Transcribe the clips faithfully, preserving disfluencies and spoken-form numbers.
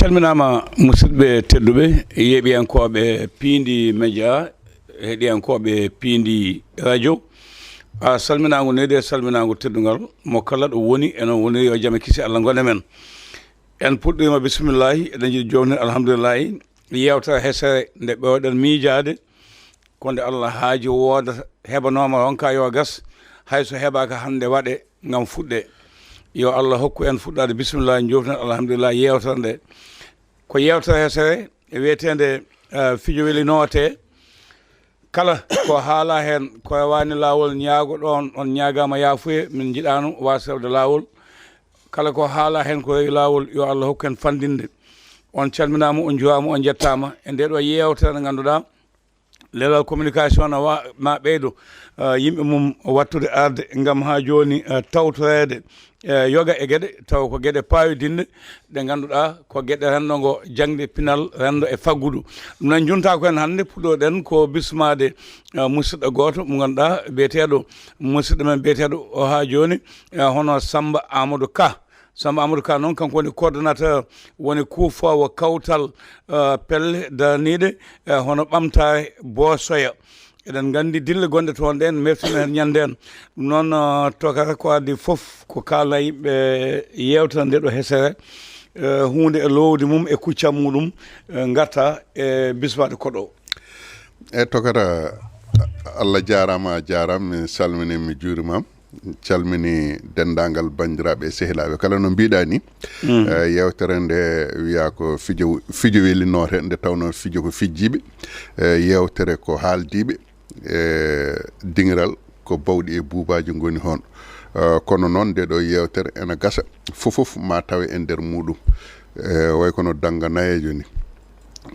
Calminaama, musidɓe tedduɓe, yeeɓiyankooɓe Piindi Média, heɗiyankooɓe Piindi Radio. A salminaango neydi e salminaango teddungal, mo kala ɗo woni, e noon woni, yo jam e kisi Allah ngon e men. En puɗɗiima bisimillahi, eɗen njiɗi joomde alhamdulillahi. Yeewtere hesere nde ɓewɗen miijaade, ko nde Allah haaji woodata, heɓanooma ronka yo gas, hay so heɓaaka hannde waɗe ngam fuɗɗe. Yo Allah hokku en fuɗɗaade bisimillahi, jooften alhamdulillahi yeewtere nde. Ko yeewtere hesere wiyeteende, eh, fijo weli noote. Kala ko haala heen, ko rewaani laawol, ñaago ɗoon, on ñaagaama yaafuye, min njiɗaano waas rewde laawol. Kala ko haala heen ko rewi laawol, yo Allah hokku en fanndinde. On calminaama, on njuuraama, on njettaama e nde ɗo yeewtere nde ngannduɗaa, leelal communication na wa-, ma ɓeydo, eh, yimɓe mum wattude arde ngam haa jooni, eh, tawtoreede, eh, yoga e geɗe, taw ko geɗe paayodinɗe ɗe ngannduɗaa ko geɗe renndo ngo, jaŋde, pinal, renndo e faggudu. Ɗum noon, njontaa ko en hannde, puɗɗoɗen ko bismaade, eh, musidɗo gooto mo ngannduɗaa biyeteeɗo, musidɗo men biyeteeɗo o haa jooni, eh, hono Samba Amadou Ka. Samba Amadou Ka noon, kanko woni coordonnateur, woni kuufoowo kawtal, eh, pelle daraniiɗe, eh, hono ɓamtaare Boosoya. Eɗen nganndi dille gonɗe toon ɗeen, mertino heen ñande heen. Ɗum noon, eh, tokara ko adii fof ko kaalna yimɓe yeewtere nde ɗo hesere, eh, huunde e loowdi mum e kucca muɗum, eh, ngarta e bismaade koɗo. E tokara, Allah jaaraama, a jaaraama, mi salmini, mi juurima. Calmini denndaangal banndiraaɓe e sehilaaɓe kala no mbiɗa ni. Eh, yeewtere nde wiyaa ko fijo, fijo welinoote, nde tawnoo fijo ko fijjiiɓe. Eh, yeewtere ko haaldiiɓe. Eh, diŋiral ko bawɗi e buubaaji ngoni heen. Eh, kono noon, nde ɗo yeewtere ena gasa, fof fof ma tawe e nder muɗum. Eh, way kono dannga nayeejo ni.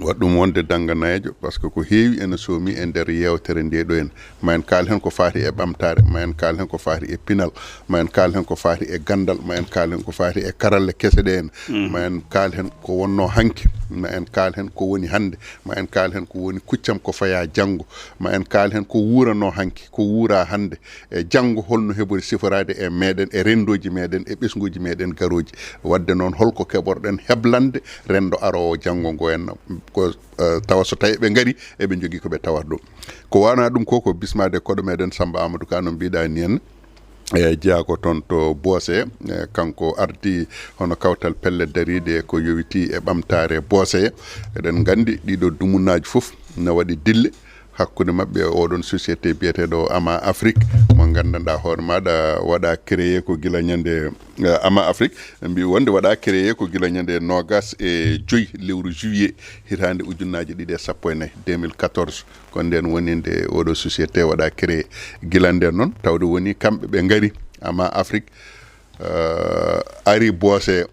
Waɗ ɗum wonde dannga nayeejo, par ce que ko heewi ena soomi e nder yeewtere nde ɗo en. Ma en kaal heen ko faati e ɓamtaare, ma en kaal heen ko faati e pinal, ma en kaal heen ko faati e ganndal, ma en kaal heen ko faati e karalle kese ɗe en, ma en kaal heen ko wonnoo hanki, ma en kaal heen ko woni hannde, ma en kaal heen ko woni kuccam ko fayaa janngo, ma en kaal heen ko wuuranoo hanki, ko wuuraa hannde, e janngo holno heɓori siforaade e meɗen, e renndooji meɗen, e ɓesnguuji meɗen garooji. Waɗde noon, holko keɓorɗen heblande renndo aroowo janngo ngo en? Ko, eh, tawa so tawi ɓe ngari, eɓe njogii ko ɓe tawata ɗum. Ko waawna ɗum ko, ko bismaade koɗo meɗen Samba Amadou Ka, no mbiɗa ni en, e jeyaa ko toon to Boose, e kanko ardi hono kawtal pelle dariiɗe ko yowiti e ɓamtaare Boose. Eɗen nganndi ɗiɗo dumunaaji fof na waɗi dille hakkunde maɓɓe, oɗon société biyeteeɗo Ama Afrique, mo nganndanɗaa hoore maaɗa waɗa créé ko gila ñande, eh, Ama Afrique, mbi wonde waɗa créé ko gila ñande noogas e joy lewru juillet hitaande ujunnaaji ɗiɗi e sappo e nayi, deux mille quatorze. Ko ndeen woni nde oɗo société waɗa créé. Gila ndeen noon, tawde woni kamɓe ɓe ngari Ama Afrique, eh, ari Boose,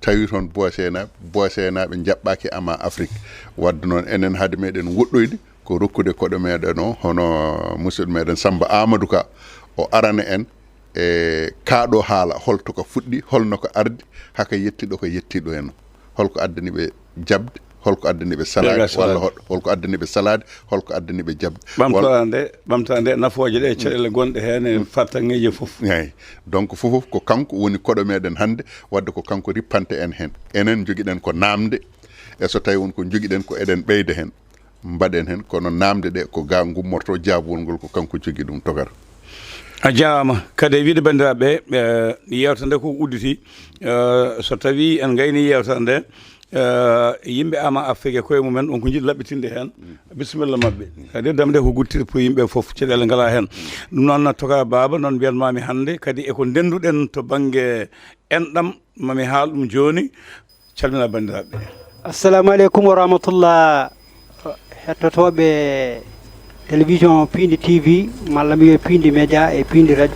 tawi toon Booseenaaɓe, Booseenaaɓe njaɓɓaaki Ama Afrique. Waɗde noon, enen hade meɗen woɗɗoyde, ko rokkude koɗo meɗen o, hono musidɗo meɗen Samba Amadou Ka, o arana en e kaa ɗo haala, holto ka fuɗɗi, holno ka ardi, haka yettiɗo ka yettiɗo en. Holko addani ɓe jaɓde, holko addani ɓe salaade, walla hol-, holko addani ɓe salaade, holko addani ɓe jaɓde. Ɓamtaare nde, ɓamtaare nde, nafooje ɗe, caɗeele gonɗe heen e fartaŋŋeeji fof. Eey. Donc, fof fof ko kanko woni koɗo meɗen hannde, waɗde ko kanko rippante en heen. Enen njogiɗen ko naamde, e so tawi won ko njogiɗen ko eɗen ɓeyda heen, mbaɗen heen, kono naamde ɗe ko ga ngummorto, jaabugol ngol ko kanko jogi ɗum, tokara. A jaaraama. Kadi e wiyde banndiraaɓe, eh, yeewtere nde ko udditi, eh, so tawii en ngayni yeewtere nde, eh, yimɓe Ama Afrique e koye mumen, on ko njiɗi laɓɓitinde heen. Bisimilla maɓɓe. Kadi damde ko gudditde pour yimɓe fof, caɗeele ngalaa heen. Ɗum noon, tokara baaba, noon mbiyanmaami hannde, kadi e ko ndennduɗen to bannge enɗam, mami haal ɗum jooni. Calmina banndiraaɓe. Assalamu aleykum wa rahmatullah. Hettotooɓe télévision Piindi T V, malla mbiye Piindi Média e Piindi Radio.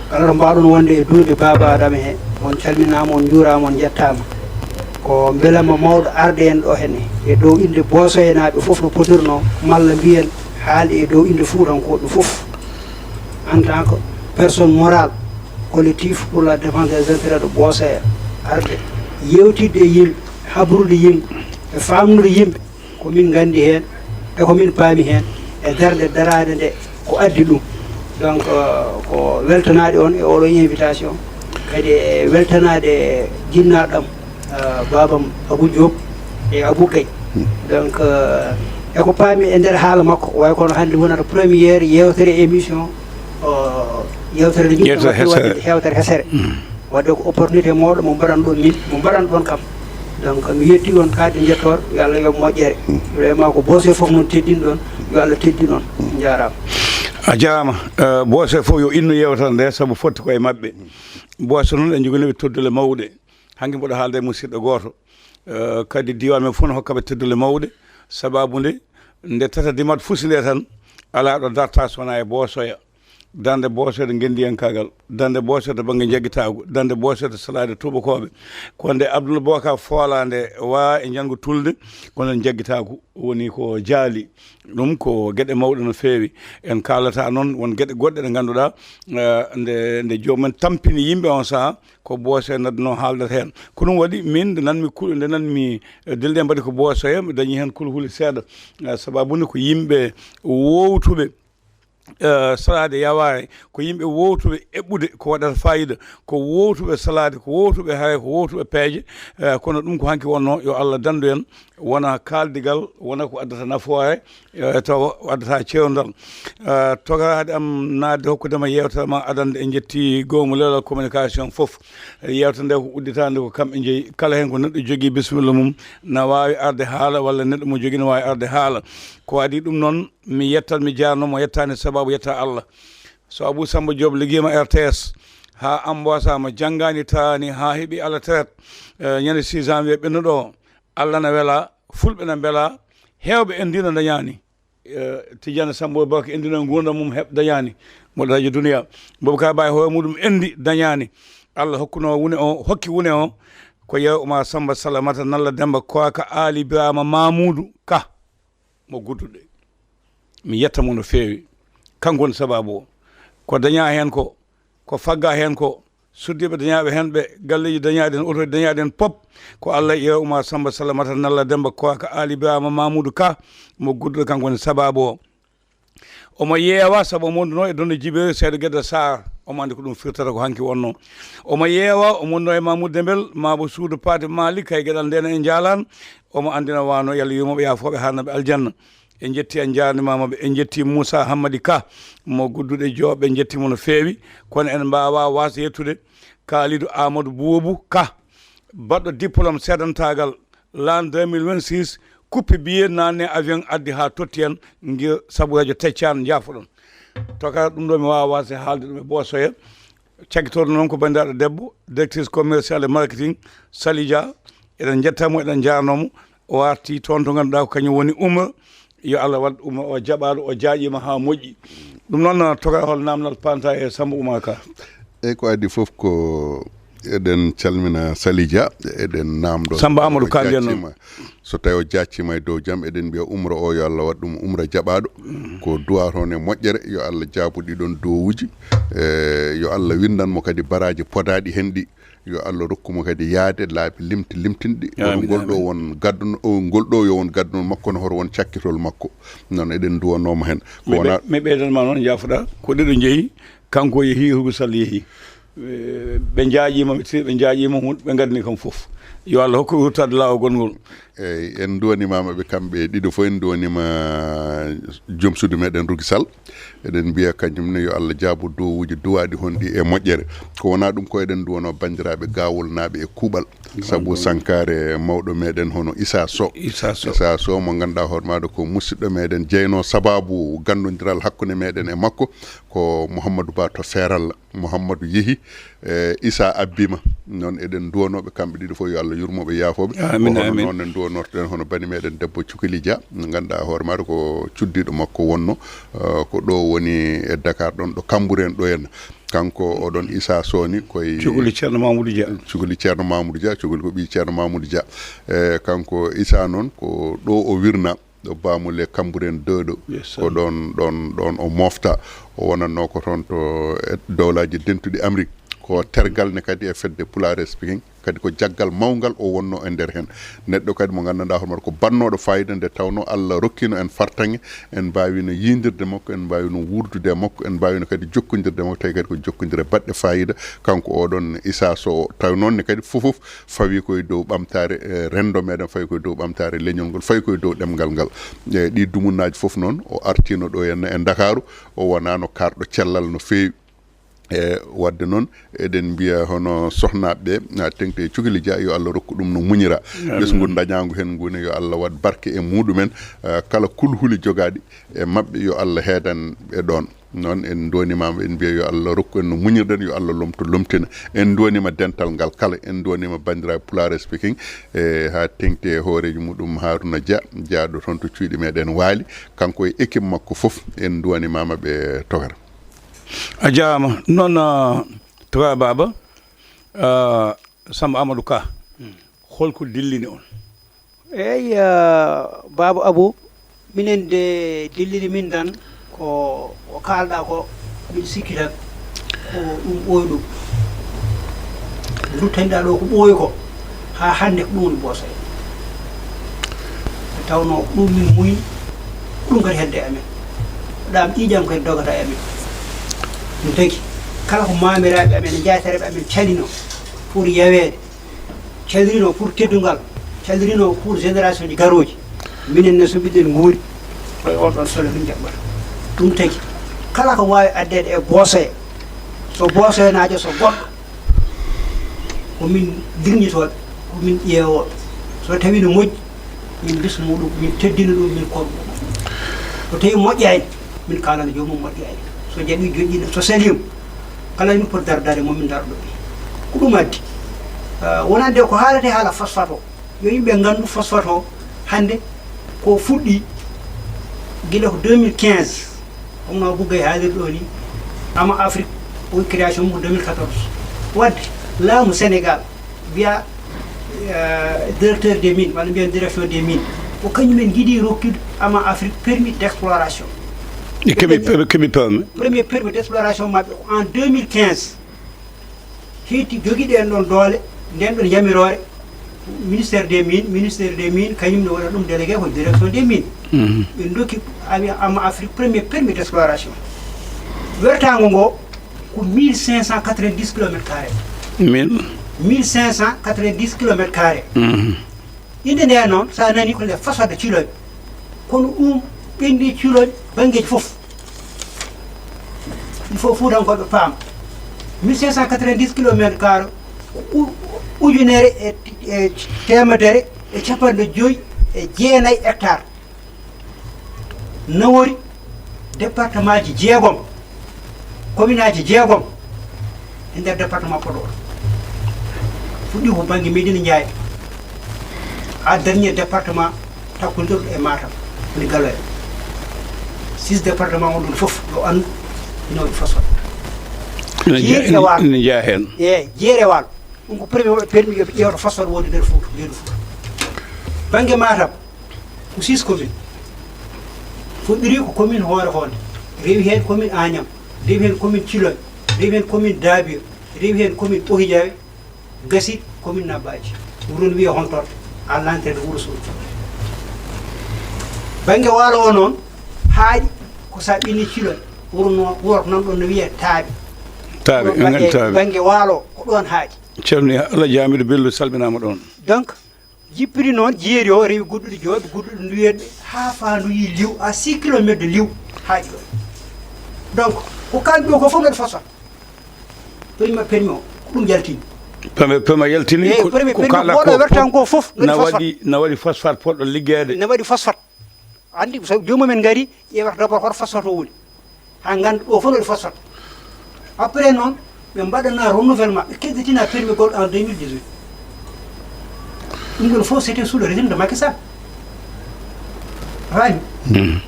Kala to mbaɗon wonde e duunde Baaba Adama he, on calminaama, on njuuraama, on njettaama. Ko mbelamma mawɗo arde en ɗo henne, e dow innde Boosoyenaaɓe fof no potirnoo, malla mbiyen haali e dow innde Fuutankooɓe fof. En tant que personne morale, collectif pour la défense des intérêts de Boosoya, arde yewtidde e yimɓe, habrude yimɓe, e faamnude yimɓe ko min nganndi heen, e ko min paami heen, e darnde daraade nde ko addi ɗum. Donc, euh, ko weltanaade on e oɗo invitation, kadi e weltanaade jinnaaɗo am, Baabam Abou Diop e Abou Gaye. Donc, eko paami e nder haala makko, way kono hannde wonata première yewtere émission, yewtere nde njiɗɗen waɗde, waɗde hewtere hesere. Waɗde ko opportunité mawɗo mo mbaɗan ɗon min, mo mbaɗan ɗon kam. Donc mi yetti on kadi njettoor, yo Allah yoɓ moƴƴere. Vraiment ko Boso fof noon teddin ɗon, yo Allah teddin on. Njaaraama. A jaaraama. Boso fof yo innu yewtere nde, sabu fotti ko e maɓɓe. Boso noon en njoganii ɓe toddule mawɗe. Hanki mboɗo haalde e musidɗo gooto, kadi diiwaan men fof no hokkaɓe teddule mawɗe. Sababu nde, nde tata dimat fusi nde tan, alaa ɗo darta so wonaa e Bosoya. Darnde Bosoya to ngenndiyankaagal, darnde Bosoya to bannge jaggitaagu, darnde Bosoya to salaade tuubakooɓe. Ko nde Abdoul Bokar Foola nde waa e njanngu tulde, kono jaggitaagu woni ko jaali. Ɗum ko geɗe mawɗe no feewi. En kaalata noon won geɗe goɗɗe ɗe ngannduɗaa, nde, nde joomum en tampini yimɓe on sahaa, ko Bosoya nadduno haaldata heen. Ko ɗum waɗi min nde nanmi kul-, nde nanmi, eh, dilɗe mbaɗi ko Bosoya, mi dañi heen kulhuli seeɗa. Eh, sababu nde ko yimɓe woowtuɓe, eh, salaade yawaare, ko yimɓe woowtuɓe eɓɓude ko waɗata faayiida, ko woowtuɓe salaade, ko woowtuɓe haray, ko woowtuɓe peeje. Eh, kono ɗum ko hanki wonnoo, yo Allah danndu en. Wona kaaldigal, wona ko addata nafoore, eh, tawa addata ceewndal. Eh, togoraaɗo am naatde hokkudema yewtere ma adannde, en njetti goomu leelal communication fof. Yewtere nde ko udditaande ko kamɓe njeyi. Kala heen ko neɗɗo jogii bisimilla mum na waawi arde haala, walla neɗɗo mo jogii na waawi arde haala. Ko adii ɗum noon, mi yettat, mi jaarno mo yettaani sababu yetta Allah. So Abou Samba Diop liggiima R T S, haa ambosaama, janngaani taani, haa heɓi Allah teret, eh, ñande six janvier ɓennuɗo o, Allah na wela, fulɓe na mbela, heewɓe en ndi na dañaani. Eh, Tidiane Sambo Baka en ndi no nguurndam mum heɓ dañaani. Mboɗo radio Duniya. Boubacar Ba e hoore muɗum en ndi dañaani. Allah hokkuno wune o, hokki wune o, ko Yero Oumar Samba Salamata Nalla Demba Koka Ali Birama Mamoudou Ka. Mo Gudduɗe. Mi yetta mo no feewi. Kanko woni sababu o. Ko dañaa heen ko, ko faggaa heen ko, suddiiɓe dañaaɓe heen ɓe, galleeji dañaaɗi heen, otoji dañaaɗi heen pop, ko Allah e Yero Oumar Samba Salamata Nalla Demba Koka Ali Birama Mamoudou Ka, mo Gudduɗe, kanko woni sababu o. Omo yeewa sabu omo wonduno e Donno Jibeeri Seedo Gedda Sarr, omo anndi ko ɗum firtata ko hanki wonno. Omo yeewa, omo wonduno e Mamoudou Dembel, maa bo suudu Paate Malik, kay geɗal ndeen en njaalaan. Omo anndina wano, yo Allah yurmo ɓe, yaafo ɓe, haarna ɓe aljanna. En njetti, en njaarnimaama ɓe. En njetti Moussa Hammadi Ka, mo Gudduɗe Joob, en njetti mo no feewi. Kono en mbaawa waasde yettude Kalidou Amadou Boubou Ka, baɗɗo diplôme seedantaagal, l'an deux mille vingt-six, kuppi billet, naanne avion, addi haa totti en, ngir sabu radio Teccaan, njaafoɗon. Tokara ɗum ɗo mi waawa waasde haalde ɗum e Bosoya. Cakkitooɗo noon ko banndiraaɗo debbo, directrice commerciale et marketing, Sali Dia. Eɗen njetta mo, eɗen njaarnoo mo. O arti toon to ngannduɗaa ko kañum woni Umra. Yo Allah waɗ Umra o jaɓaaɗo, o jaaƴiima haa moƴƴi. Ɗum noon, tokara hol naamnal panta e Samba Oumar Ka? Eyi, ko adii fof ko eɗen calmina Sali Dia, eɗen naamndo Samba Amadou Ka mbiyen noon. Jaacciima. So tawi o jaacciima e dow jam, eɗen mbiya Umra o yo Allah waɗ ɗum Umra jaɓaaɗo. Ko duwaa toon e moƴƴere, yo Allah jaabu ɗiɗon duwawuuji. E, yo Allah winndan mo kadi baraaji podaaɗi heen ɗi. Yo Allah rokku mo kadi yahde laabi limti limtinɗi. Amiin, amiin. Ngol ɗo won gadduno, o, ngol ɗo yo won gadduno makko, no hoto won cakkitol makko. Noon eɗen nduwanoo mo heen. Ko mi wona ɓe-, mi ɓeydan ma noon, njaafoɗaa. Ko ɗiɗo njeyi, kanko yehi, Rugu Sall yehi. Eh, ɓe njaaƴiima, ɓe tiri, ɓe njaaƴiima, hun-, ɓe ngaddani kam fof. Yo Allah hokku ruttaade laawol gongol. Eyi, en nduwanimaama ɓe kamɓe ɗiɗo fof, en nduwanima joom suudu meɗen Rugi Sall. Eɗen mbiya kañum ne yo Allah jaabu duwawuuji duwaaɗi honɗi e moƴƴere. Ko wonaa ɗum ko eɗen nduwanoo banndiraaɓe Gaawolnaaɓe e kuuɓal. Sabu sankaare mawɗo meɗen hono Issa Sow. Issa Sow. Issa Sow mo ngannduɗaa hoore maaɗo ko musidɗo meɗen, jeynoo sababu ganndondiral hakkunde meɗen e makko ko Mouhamadou Ba to Seeralla. Mouhamadou yehi, e, Issa abbiima. Noon eɗen nduwanooɓe kamɓe ɗiɗo fof, yo Allah yurmoɓe, yaafoɓe. Amiin, ko hono amiin. Noon en nduwanortoɗen hono bani meɗen debbo Cukali Dia, mo ngannduɗaa hoore maaɗo ko cuddiiɗo makko wonno, eh, ko ɗo woni e Dakar ɗon, ɗo Kamburen ɗo henna. Kanko oɗon Issa Sow ni koye Cukali Ceerno Mamoudou Dia. Cukali Ceerno Mamoudou Dia, Cukali ko ɓii Ceerno Mamoudou Dia. E, kanko Issa noon ko ɗo o wirna. Ɗo Bamule Kamburen deux ɗo. Yes, sir. Ko ɗon, ɗon, ɗon o mofta. O wonatnoo ko toon to e-, Dowlaaji Dentuɗi Amrik. Ko tergal ne kadi e fedde Pulaar Speaking, kadi ko jaggal mawngal o wonnoo e nder heen. Neɗɗo kadi mo nganndanɗaa hoore makko ko bannooɗo faayiida, nde tawnoo Allah rokkiino en fartaŋŋe, en mbaawino yiyndirde makko, en mbaawino wuurdude e makko, en mbaawino kadi jokkondirde makko, tawi kadi ko jokkondire baɗɗe faayiida. Kanko oɗon Issa Sow o, tawi noon ne kadi fof fof fawii ko e dow ɓamtaare, eh, renndo meɗen, fawi ko e dow ɓamtaare leñol ngol, fawi ko e dow ɗemngal ngal. E ɗii dumunnaaji fof noon, o artiino ɗo henna e Ndakaaru, o wonaano kaarɗo cellal no feewi. E waɗde noon, eɗen mbiya hono sohnaaɓe ɓe, a, teŋti e Cukeli Dia, yo Allah rokku ɗum no muñira. Amiin. Ɓesngu dañaangu heen ngu ne, yo Allah waɗ barke e muɗumen. A, kala kulhuli jogaaɗi e maɓɓe, yo Allah heedan ɓe ɗoon. Noon en ndoonimaama, en mbiya yo Allah rokku en no muñirɗen, yo Allah lomto lomtina. En ndooniima dental ngal kala, en ndooniima banndiraaɓe Pulaar Speaking, e haa teŋti e hooreejo muɗum Haruna Dia, jaaɗo toon to cuuɗi meɗen Waali, kanko e équipe makko fof, en ndoonimaama ɓe tokara. A jaaraama. Noon, ah, Toga Baaba, ah, Samba Amadou Ka, holko dillini on? Eey, ah, Baaba Abou, minen de dillini min tan ko, ko kaalɗaa ko, min sikki tan ko ɗum ɓooyi ɗum. Nduttaniɗaa ɗo ko ɓooyi ko, haa hannde ko ɗum woni Boosoya. Nde tawnoo ko ɗum min muuyni, ko ɗum kadi hedde e amen. Ko ɗaam ƴiiƴam kadi dogata e amen. Ɗum tagi, kala ko maamiraaɓe amen e jaatereeɓe amen calinoo pour yaweede, calirino pour teddungal, calirino pour génération ji garooji. Minen ne, so mbiɗen nguuri, koye on ɗon solo min jaɓɓata. Ɗum tagi, kala ko waawi addeede e Boosoya, so Boosoyanaajo, so goɗɗo, ko min dirñitooɓe, ko min ƴeewooɓe. So tawii no moƴƴi, min mbismo ɗum, min teddina ɗum, min kormo ɗum. So tawii moƴƴaani, min kaalana joomum moƴƴaani. So jaɓii, joƴƴina, so saliima, kala min poti dardaade mo, min daro ɗo. Ko ɗum addi, ah, wonande ko haalate haala phosphate o. Yo yimɓe nganndu phosphate o hannde ko fuɗɗi gila ko deux mille quinze, comme no Bougay haaliri ɗo ni, Ama Afrique, o création mum ko deux mille quatorze. Wadde laamu Sénégal wiya, euh, directeur des mines, walla mbiyen direction des mines, ko kañum en njiɗi rokkude Ama Afrique permis d'exploration. Ɓe keɓi, ɓe keɓi permis. Premier permis d'exploration maɓɓe ko en deux mille quinze. Heyti jogiiɗo en ɗon doole, nden ɗon yamiroore, ministère des mines, ministère des mines, kañum ne waɗa ɗum délégué ko direction des mines. Mhm. Ɓe ndokki Ama Afrique premier permis d'exploration. Wertaango ngo ko mille cinq cent quatre-vingt-dix kilomètres carrés. Mille. Mille cinq cent quatre-vingt-dix kilomètres carrés. Mhm. Innde nde noon, so a nanii ko le phosphate de Thilogne. Kono ɗum ɓenndi Thilogne banngeeji fof. Il faut Fuutankooɓe paama. Mille cinq cent quatre-vingt-dix kilomètres carrés, ko u-, ujunere e, e teemedere e capanɗe joyi e jeenayi hectares. Nawori département ji jeegom, commune aji jeegom e nder département Podor. Fuɗɗi ko bannge Medina Ndiaye, ha dernier département takkondirɗo e Matam, woni Galoya. Six département on ɗon fof yo anndu ina waɗi phosphate. Ina jeya, jeeri e waalo. Ina jeya heen. Eeyi, jeeri e waalo. Ɗum ko premier waɗa permis yoɓe ƴeewta phosphate wonde nder Fouta, leydi Fouta. Bannge Matam, ko six commune. Fuɗɗiri ko commune Hoore Honde, rewi heen commune Agnam, rewi heen commune Thilogne, rewi heen commune Dabio, rewi heen commune Ɓoki Diawe, gasi commune Nabbaji. Wuron wiye Hontor, à l'entrée de Wuro Sogi. Bannge waalo o noon, haaɗi ko sa ɓenni Thilogne, wuro no, wuro nan ɗon no wiye Taaɓe. Taaɓe, wuro en bannge, Taaɓe. Bannge waalo, ko ɗon haaɗi. Calmini Allah Jaamiɗo Bello, salminaama ɗon. Donc, jippiri noon jeeri o, rewi goɗɗuɗi jooɗi, goɗɗuɗi nduyeɗe, haa faandu yi liw, à six kilomètres de liw, haaɗi ɗo. Donc, ko kalmi ɗo ko fof mbeɗa fasa. Permis, permis o, ko ɗum yaltini. Permis, permis yaltini, eeyi, ko, permis, ko permis kala ko, wertan ko fof, na waɗi, na waɗi phosphate poɗɗo liggeede. Na waɗi phosphate. Anndi, so joomum en ngari, ƴeewata d'abord hoto phosphate o woni. Haa ngannda ɗo fof no waɗi phosphate. Après noon, ɓe mbaɗana renouvellement, ɓe kedditina permis goɗɗo en deux mille dix-huit. Ɗum ɗon fof, c'était sous le régime de Macky Sall. Faami? Mm.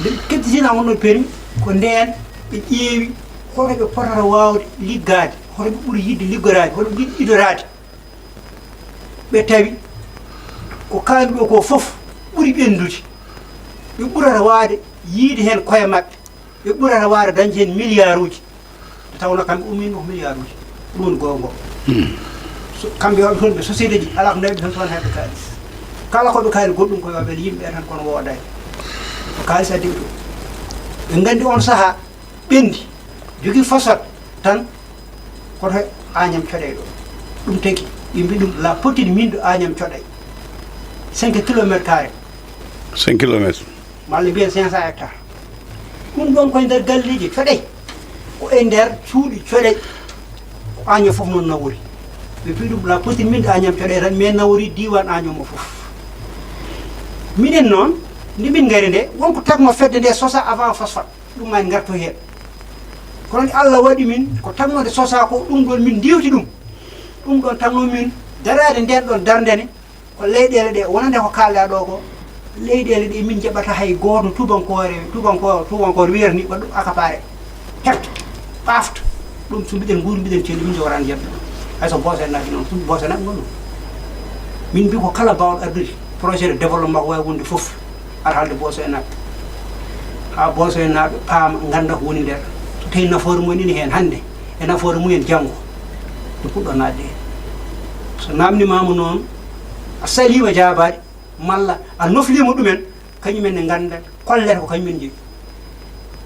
Nde ɓe kedditina on ɗon permis, ko ndeen ɓe ƴeewi hoto ɓe potata waawde liggaade, hoto ɓe ɓuri yiɗde liggoraade, hoto ɓe yiɗi idoraade. Ɓe tawi ko kaalmi ɗo ko fof ɓuri ɓenndude. Ɓe ɓurata waawde yiyde heen koye maɓɓe. Ɓe ɓurata waawde dañde heen milliard uji. Nde tawnoo kamɓe ummiima ko milliard uji. Ɗum woni goonga. So kamɓe waɗɓe toon ɓe société ji, alaa ko ndañɓe toon so wonaa heɓɓe kaalis. Kala ko ɓe kaali goɗɗum ko yo ɓe yimɓe tan kono woodaani. Ko kaalis addi ɓe ɗum. Ɓe nganndi on sahaa ɓenndi, jogii fosfat tan koto Agnam Thioday ɗo. Ɗum tagi ɓe mbi ɗum la petite mine de Agnam Thioday. Cinq kilomètres carrés. Cinq kilomètres. Malla mbiyen cinq cent hectares. Ɗum ɗon koye nder galleeji Thioday, ko e nder cuuɗi Thioday. Ko Agnam fof noon nawori. Ɓe mbi ɗum la petite mine de Agnam Thioday tan, mais nawori diiwaan Agnam o fof. Minen noon, nde min ngari nde, won ko tagno fedde nde sosa avant fosfat. Ɗum ma en ngartu heen. Kono nde Allah waɗi min ko tagno nde sosa ko, ɗum ɗon min ndiwti ɗum. Ɗum ɗon tagno min daraade nden ɗon darnde ne. Ko leyɗeele ɗe wonande ko kaalɗaa ɗo ko, leyɗeele ɗe min njaɓata hay gooto tubankoore, tubankoore, tubankoore wiyata ni waɗ ɗum accaparé, hefta, ɓaafta. Ɗum so mbiɗen nguuri, mbiɗen celli, min njogoraani jaɓde ɗum. Hay so Boosoyee naɓi noon, ɗum Boosoyee naɓi ngon ɗum. Min mbi ko kala baawɗo ardude projet de développement ko waawi wonde fof, ar haalde Boosoyee naɓi. Haa Boosoyee naɓe paama, ngannda ko woni nder. So tawi nafoore mumen ene heen hannde, e nafoore mumen janngo, ɓe puɗɗo naatde heen. So naamnimaama noon, a saliima jaabaade, malla a nofliima ɗumen, kañumen ne ngannda, kollata ko kañumen njeyi.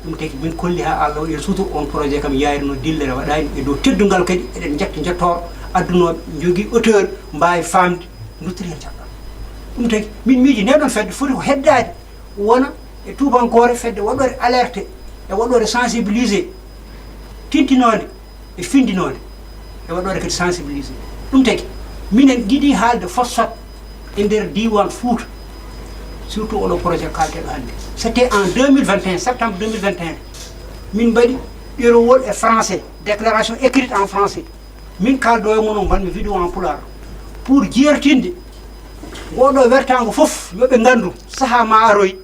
Ɗum tagi min kolli haa Allah waɗi en suuto, on projet kam yaarino dillere waɗaani, e dow teddungal kadi eɗen njetta njettoor, addunooɓe njogii hauteur, mbaawi faamde, nduttiri heen caggal. Ɗum tagi min miiji nde ɗon fedde foti ko heddaade, wona e tubankoore fedde waɗɗoore alerte e waɗɗoore sensibilisé, tintinoonde e findinoonde e waɗɗoore kadi sensibilisé. Ɗum tagi minen njiɗi haalde fosfat e nder diiwaan Fuuta, surtout oɗo projet kaalteɗo hannde. C'était en deux mille vingt et un, septembre deux mille vingt et un, min mbaɗi ɗerewol e français, déclaration écrite en français. Min kaaldo e mon o, mbaɗmi vidéo en pulaar pour jeertinde ngoɗo wertaango fof, yo ɓe nganndu sahaa ma aroy,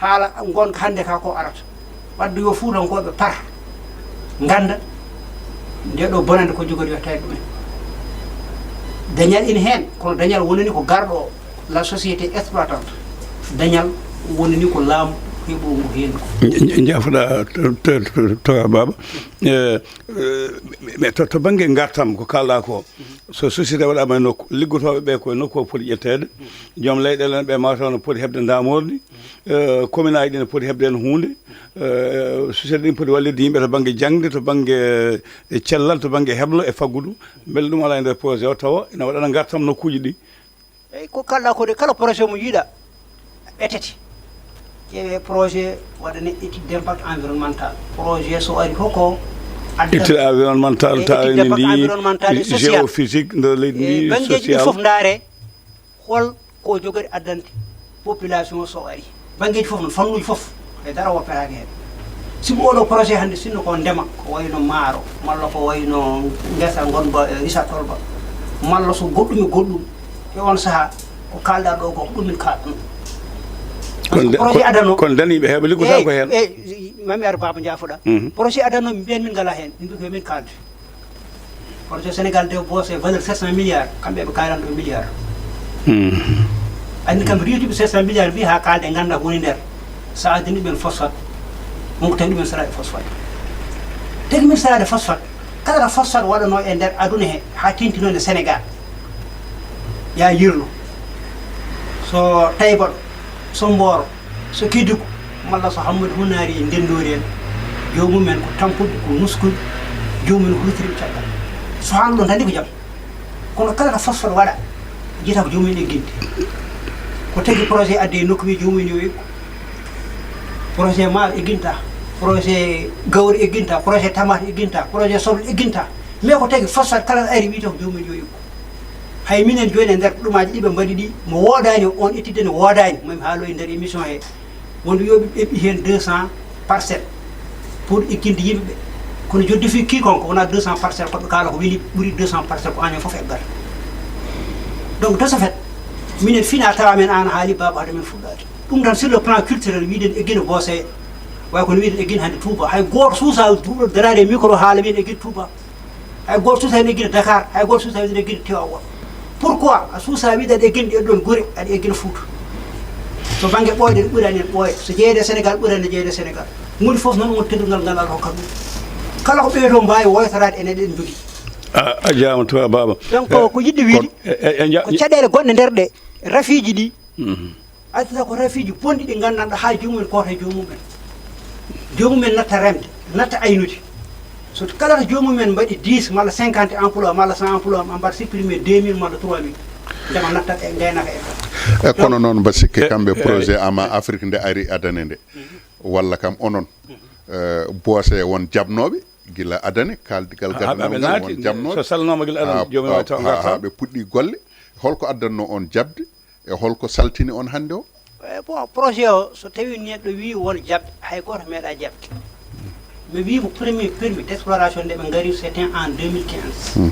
haala ngonka hannde ka ko arata. Wadde yo Fuutankooɓe par ngannda nde ɗo bonannde ko jogori yo tawi ɗumen. Dañal ina heen, kono dañal wonani ko garɗo o, la société exploitante. Dañal wonani ko laamu heɓoongu heen ko. Njafoɗa toga baaba. Mais to bannge ngartam ko kaalɗa ko, so société waɗaama e nokku, liggotooɓe ɓe ko e nokku o poti ƴetteede, joom leyɗeele ɓe mataw no poti heɓde ndamordi, commune aji ɗi no poti heɓde heen huunde, société ɗi no poti wallitde yimɓe to bannge jaŋde, to bannge cellal, to bannge heblo e faggudu. Mbele ɗum alaa e nder projet o tawa ina waɗana ngartam nokkuuji ɗi? Eyi, ko kaalɗa ko de, kala projet mo njiiɗa ɓetete. Ƴeewe projet, waɗane étude d'impact environnemental. Projet so ari hoko adda. Étude environnementale, tawa ene ndi géophysique nder leydi ndi, banngeeji ɗi fof ndaare hol ko jogori addande population o so ari. Banngeeji fof noon, fannuuji fof, e dara woppetaake heen. Sibu oɗo projet hannde sinno ko ndema, ko wayno maaro, malla ko wayno ngesa ngonba e risatol ba, malla so goɗɗum e goɗɗum, e on sahaa ko kaalɗa ɗo ko, ko ɗum min kaalɗan. Projet adano kon daniɓe heɓe liggotaako heen. Eyi, mami ar baaba njaafoɗa. Projet adano mbiyen min ngala heen, min mbi ko min kaalde. Kono so Sénégal de boose valeur sept cent milliards, kamɓe ɓe kaalan ɗo milliard. Anndi kamɓe rewtiɓe sept cent milliards mbi haa kaalde ngannda ko woni nder. So addani ɓen phosphate, wonko tawi ɗumen saraade phosphate. Tagi min saraade phosphate, kala ɗo phosphate waɗanoo e nder aduna he haa tintinoonde Sénégal, yaa yirlo, so Tayba ɗo, so Mbooro, so Kédougou, malla so Hammadi Hunaari e Ndenndoori en, joomum en ko tampuɓe, ko nuskuɓe, joomum en ko rutiriɓe caggal. So haano ɗon tan de ko jam. Kono kala ɗo phosphate waɗa, jiyata ko joomum en egginde. Ko tagi projet adde e nokku wi joomum en yo eggu. Projet maaro egginta, projet gawri egginta, projet tamaate egginta, projet soble egginta. Mais ko tagi phosphate kala ɗo ari wiyata ko joomum en yo eggu. Hay minen jooni e nder ɗumaaji ɗi ɓe mbaɗi ɗi, mo woodaani, on étude ne woodaani, mami haalo e nder émission he, wonde yo ɓe ɓeɓɓi heen deux cent parcelles pour egginde yimɓe ɓe. Kono joddi fii quiconque wonaa deux cent parcelles, ko ɓe kaala ko weli ɓuri deux cent parcelles ko año fof eggata. Donc de ce fait, minen fina tawa men aan haali baaba hade men fuɗɗaade. Ɗum tan sur le plan culturel wiiden eggino Booseye, way kono wiiden eggino hannde Touba. Hay gooto suusa duuɗo daraade e micro haala wiyen eggino Touba. Hay gooto suusa ene eggina Dakar, hay gooto suusa ene eggina Tiwaawan. Pourquoi a suusa wiide aɗa eggina ɗen ɗon gure, aɗa eggina Fuuta? So bannge ɓooyde ne ɓurani en ɓooya, so jeeyde e Sénégal ɓurani en jeeyde e Sénégal. Moni fof noon won teddungal ngal Allah hokkat ɗum. Kala ko ɓeeto mbaawi woytoraade enen eɗen njogii. A jaama tuba baaba. Donc ko yiɗde wiide ko caɗeele gonɗe nder ɗe rafiiji ɗi. Adda ko rafiiji bonɗi ɗi nganndanɗaa haa joomum en koota e joomum en. Joomum en natta remde, natta aynude. So kala to joomum en mbaɗi dix malla cinquante emploi malla cent emploi, ma mbaɗ supprimer deux mille malla trois mille. Ndema natta e ngaynaaka e. E kono noon mba sikke kamɓe projet ama Afrique nde ari adane nde. Walla kam onon. Boose won jaɓnooɓe gila adane kaldigal gadanal ngal won jaɓnooɓe. So salnooma gila adane joomum en wawi taw ngarta. Ɓe puɗɗi golle. Holko addanno on jaɓde? E holko saltini on hannde o? E bon, projet o, so tawi neɗɗo wi won jaɓde, hay gooto meeɗa jaɓde. Mi wi ko premier permis d'exploration nde ɓe ngari, c'était en deux mille quinze.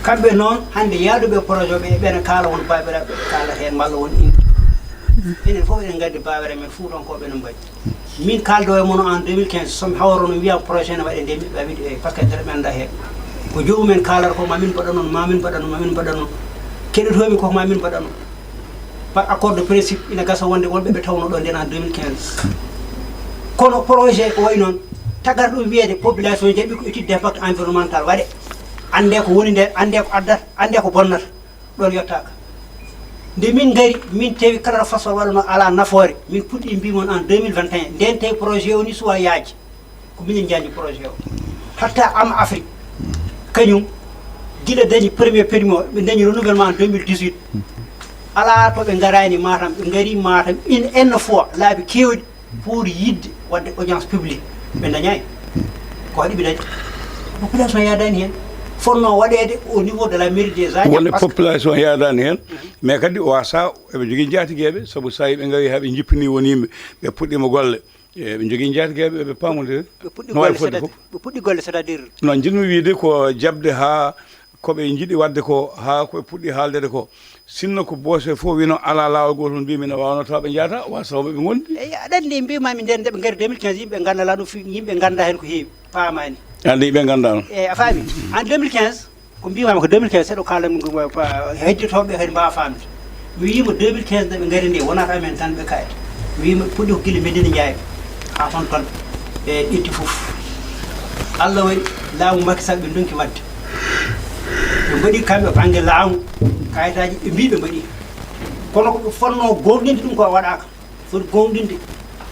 Kamɓe noon hannde yaaduɓe projet o ɓe, ɓena kaala won baabiraaɓe ɓe kaala heen malla won inde. Enen fof eɗen nganndi baabiraaɓe men Fuutankooɓe no mbaɗi. Min kaaldo e mono en deux mille quinze, somi hawrono wiya projet ne waɗe nde miɗo wiɗe, parce que dara mi annda heen. Ko joomum en kaalata ko ma min mbaɗa noon, ma min mbaɗa noon, ma min mbaɗa noon. Keɗotomi ko ma min mbaɗa noon. Par accord de principe ina gasa wonde wonɓe ɓe tawno ɗo nden en deux mille quinze. Kono projet ko wayi noon, tagata ɗum wiyede population jaɓi ko étude d'impact environnemental waɗe. Annde ko woni nder, annde ko addata, annde ko bonnata. Ɗon yottaaka. Nde min ngari, min tawi kala ɗo fasol waɗano ala nafoore, min puɗɗi mbi mon en deux mille vingt et un, nden tawi projet o ni suwa yaaji. Ko minen njanji projet o. Hatta ama Afrique, kañum, gila dañi premier permis o, ɓe dañi renouvellement en deux mille dix-huit. Ala to ɓe ngarani Matam, ɓe ngari Matam une, une fois, laabi kewɗi. Pour yiɗde waɗde audience publique, ɓe dañaani. Ko waɗi ɓe dañi? Population yaadaani heen. Fotnoo waɗeede au niveau de la mairie des Agnam. Wonde population yaadaani heen, mais kadi o asa eɓe njogii njaatigeeɓe, sabu so tawii ɓe ngarii haa ɓe njippinii won yimɓe, ɓe puɗɗiima golle, eɓe njogii njaatigeeɓe, eɓe paamondiri. Ɓe puɗɗi golle, c'est-à-dire, ɓe puɗɗi golle, c'est-à-dire? Non, njiɗmi wiyde ko jaɓde haa ko ɓe njiɗi waɗde ko, haa ko ɓe puɗɗi haaldeede ko. Sinno ko Boose fof wino alaa laawol gootol, mbi mino waawno tawa ɓe njaata, wa sababu ɓe ngondi. Eyi, aɗa anndi, mbimami nden nde ɓe ngari deux mille quinze, yimɓe ngannda laa ɗum fi-, yimɓe ngannda heen ko heewi, paamaani. Anndi ɓe ngannda noon. Eyi, a faami? En deux mille quinze, ko mbimami ko deux mille quinze, seɗo kaalan ɗum, ko, ko, heddotooɓe kadi mbaawa faamde. Mi wiima deux mille quinze nde ɓe ngari nde, wonata amen tan ɓe kayta. Mi wiima puɗɗi ko gila Medina Ndiaye, haa toon toon. Ɓe ƴetti fof. Allah waɗi laamu Macky Sall ɓe ndonki waɗde. Ɓe mbaɗi kamɓe bannge laamu, kayitaaji ɓe mbii ɓe mbaɗi. Kono ko ɓe fotnoo goongɗinde ɗum ko waɗaaka. Foti goongɗinde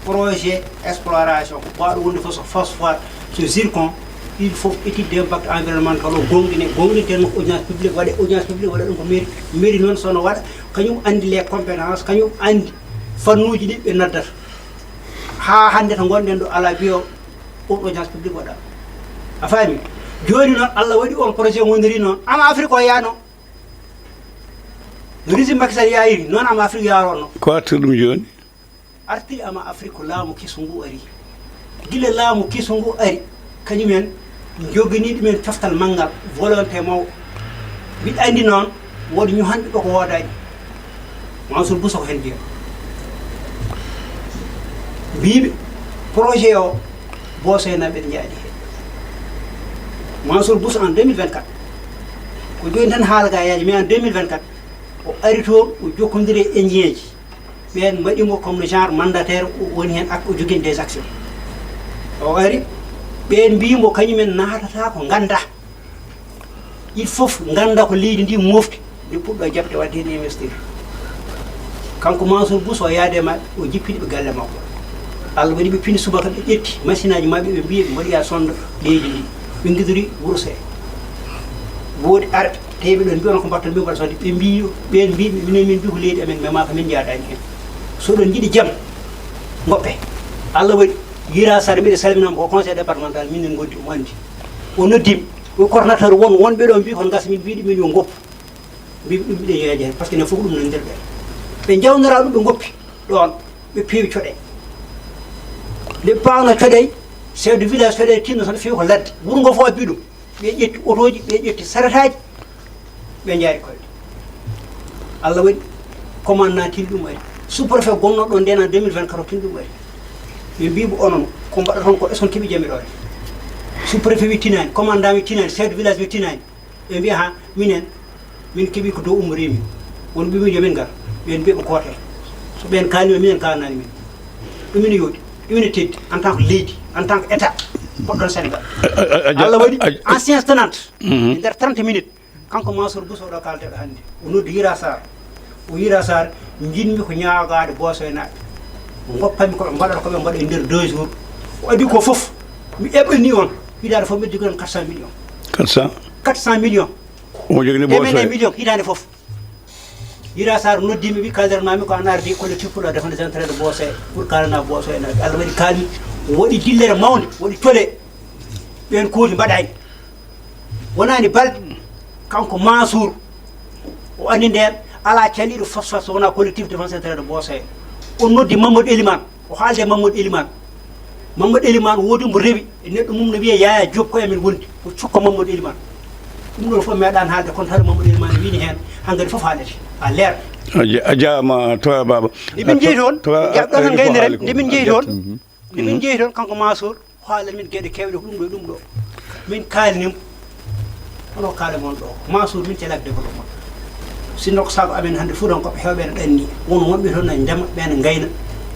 projet exploration ko baawɗo wonde fof so phosphore, so zircon, il faut étude d'impact environnemental o goongɗine, goongɗinten audience publique waɗe, audience publique waɗa ɗum ko mairie, mairie noon sono waɗa, kañum anndi les compétences, kañum anndi fannuuji ɗi ɓe noddata. Haa hannde to ngonɗen ɗo alaa biyo on audience publique waɗa. A faami? Jooni noon Allah waɗi on projet woniri noon, ama Afrique o yaano. No régime Macky Sall yaayiri, noon ama Afrique yaarono. Ko artir ɗum jooni? Artiri ama Afrique ko laamu kesu ngu ari. Gila laamu kesu ngu ari, kañumen njoganii ɗumen coftal manngal, volonté mawɗo. Mbiɗa anndi noon, woodi ñuhanɓe ɗo ko woodaani. Mansour Bousso ko heen jeyaa. Mbiiɓe, projet o, Booseenaaɓe ɓe njaadi heen. Mansour Bousso en deux mille vingt-quatre. Ko jooni tan haala ga yaaji, mais en deux mille vingt-quatre, o ari toon, o jokkondiri e Indien ji. Ɓeen mbaɗi mo comme no genre mandataire, o woni heen ak-, o jogii des actions. O ari, ɓeen mbii mo kañumen naatata ko ngannda. Il faut ngannda ko leydi ndi mofti, ndi puɗɗo jaɓde waɗde heen investir. Kanko Mansour Bousso o yaade ma, o jippini ɓe galle makko. Allah waɗi ɓe pini subaka, ɓe ƴetti machine aji maɓɓe, ɓe mbii ɓe mbaɗoya sonde leydi ndi. Ɓe ngidori wuro see. Woodi arɓe, tawi ɓe ɗon mbiya on ko mbaɗton, mbi mbaɗa sonde. Ɓe mbii, ɓeen mbii ɓe, minen min mbii ko leydi amen, mais maa ko min njaadaani heen. So ɗon njiɗi jam, ngoppe. Allah waɗi, Yira Sarr, mbiɗa salmina mo, ko conseil départemental, minen ngondi, omo anndi. O noddi mi, o coordonnateur won, wonɓe ɗo mbii kon ngasa, min mbii ɗumen yo ngoppu. Mbii ɗum mbiɗen yeeja heen, parce que enen fof ko ɗum nani nder ɓe. Ɓe njawnora ɗum, ɓe ngoppi ɗoon, ɓe peewi coɗe. Nde paawno coɗe, chef de village coɗe tinno tan feewi ko ladde. Wuro ngo fof abbi ɗum. Ɓe ƴetti otooji, ɓe ƴetti saretaaji, ɓe njaari koyɗe. Allah waɗi, commandant tin ɗum ari. Sous-préfet gonnoo ɗo ndena deux mille vingt-quatre tin ɗum ari. Ɓe mbii mo onon, ko mbaɗaton ko, est-ce que on keɓi jamiroore? Sous-préfet wi tinaani, commandant wi tinaani, chef de village wi tinaani. Ɓe mbiya ha minen, min keɓi ko dow ummorii min. Won ɓe mbii yo min ngar. Ɓen mbiya ɓe koote. So ɓen kaani ma, minen kaanaani min. Ɗum ina yooɗi, ɗum ina teddi en tant que leydi, en tant que État. Poɗɗon Sénégal. Allah waɗi en séance tenante e nder trente minutes. Kanko Mansour Bousso ɗo kalteɗo hannde, o noddi Yira Sarr. O Yira Sarr, njiɗmi ko ñaagaade Boosoynaaɓe. Ngoppami ko ɓe mbaɗata ko ɓe mbaɗa e nder deux jours. O adii ko fof, mi eɓɓanii on. Hitaande fof mi addi ko quatre cent millions. Quatre cent. Quatre cent millions. Omo jogini Boosoy. Millions hitaande fof. Yira Sarr noddiimi, wi: "Kaldirnoo mi ko an ardi collectif pour la défense des intérêts de Boosoy, pour kaalana Boosoynaaɓe." Allah waɗi kaalmi, o waɗi dillere mawnde, waɗi tole. Ɓeen kooti mbaɗaani. Wonaani balɗe, kanko Mansour, o anndi ndeen alaa caliiɗo phosphate so wonaa collectif défense intérêt de Boosoy. O noddi Mamadou Elimane, o haalde Mamadou Elimane. Mamadou Elimane woodi mbo rewi e neɗɗo mum no wiyee Yaya Diop, ko e men wondi, ko cukko Mamadou Elimane. Ɗum ɗoon fof meeɗaani haalde, kono tan Mamadou Elimane wiini heen, hankadi fof haalete, a leer. A ja-, a jaama, Toya Baba. Nde min njehi toon, jaɓɗo tan ngayniren, nde min njehi toon, nde min njehi toon, kanko Mansour, haalani min geɗe keewɗe ko ɗum ɗo e ɗum ɗo. Min kaalni mo, hono kaala mon ɗo. Mansour, min celaaki développement. Sinno ko sago amen hannde Fuutankooɓe heewɓe ene ɗanni. Won wonɓe toon ne ndema, ɓe ne ngayna.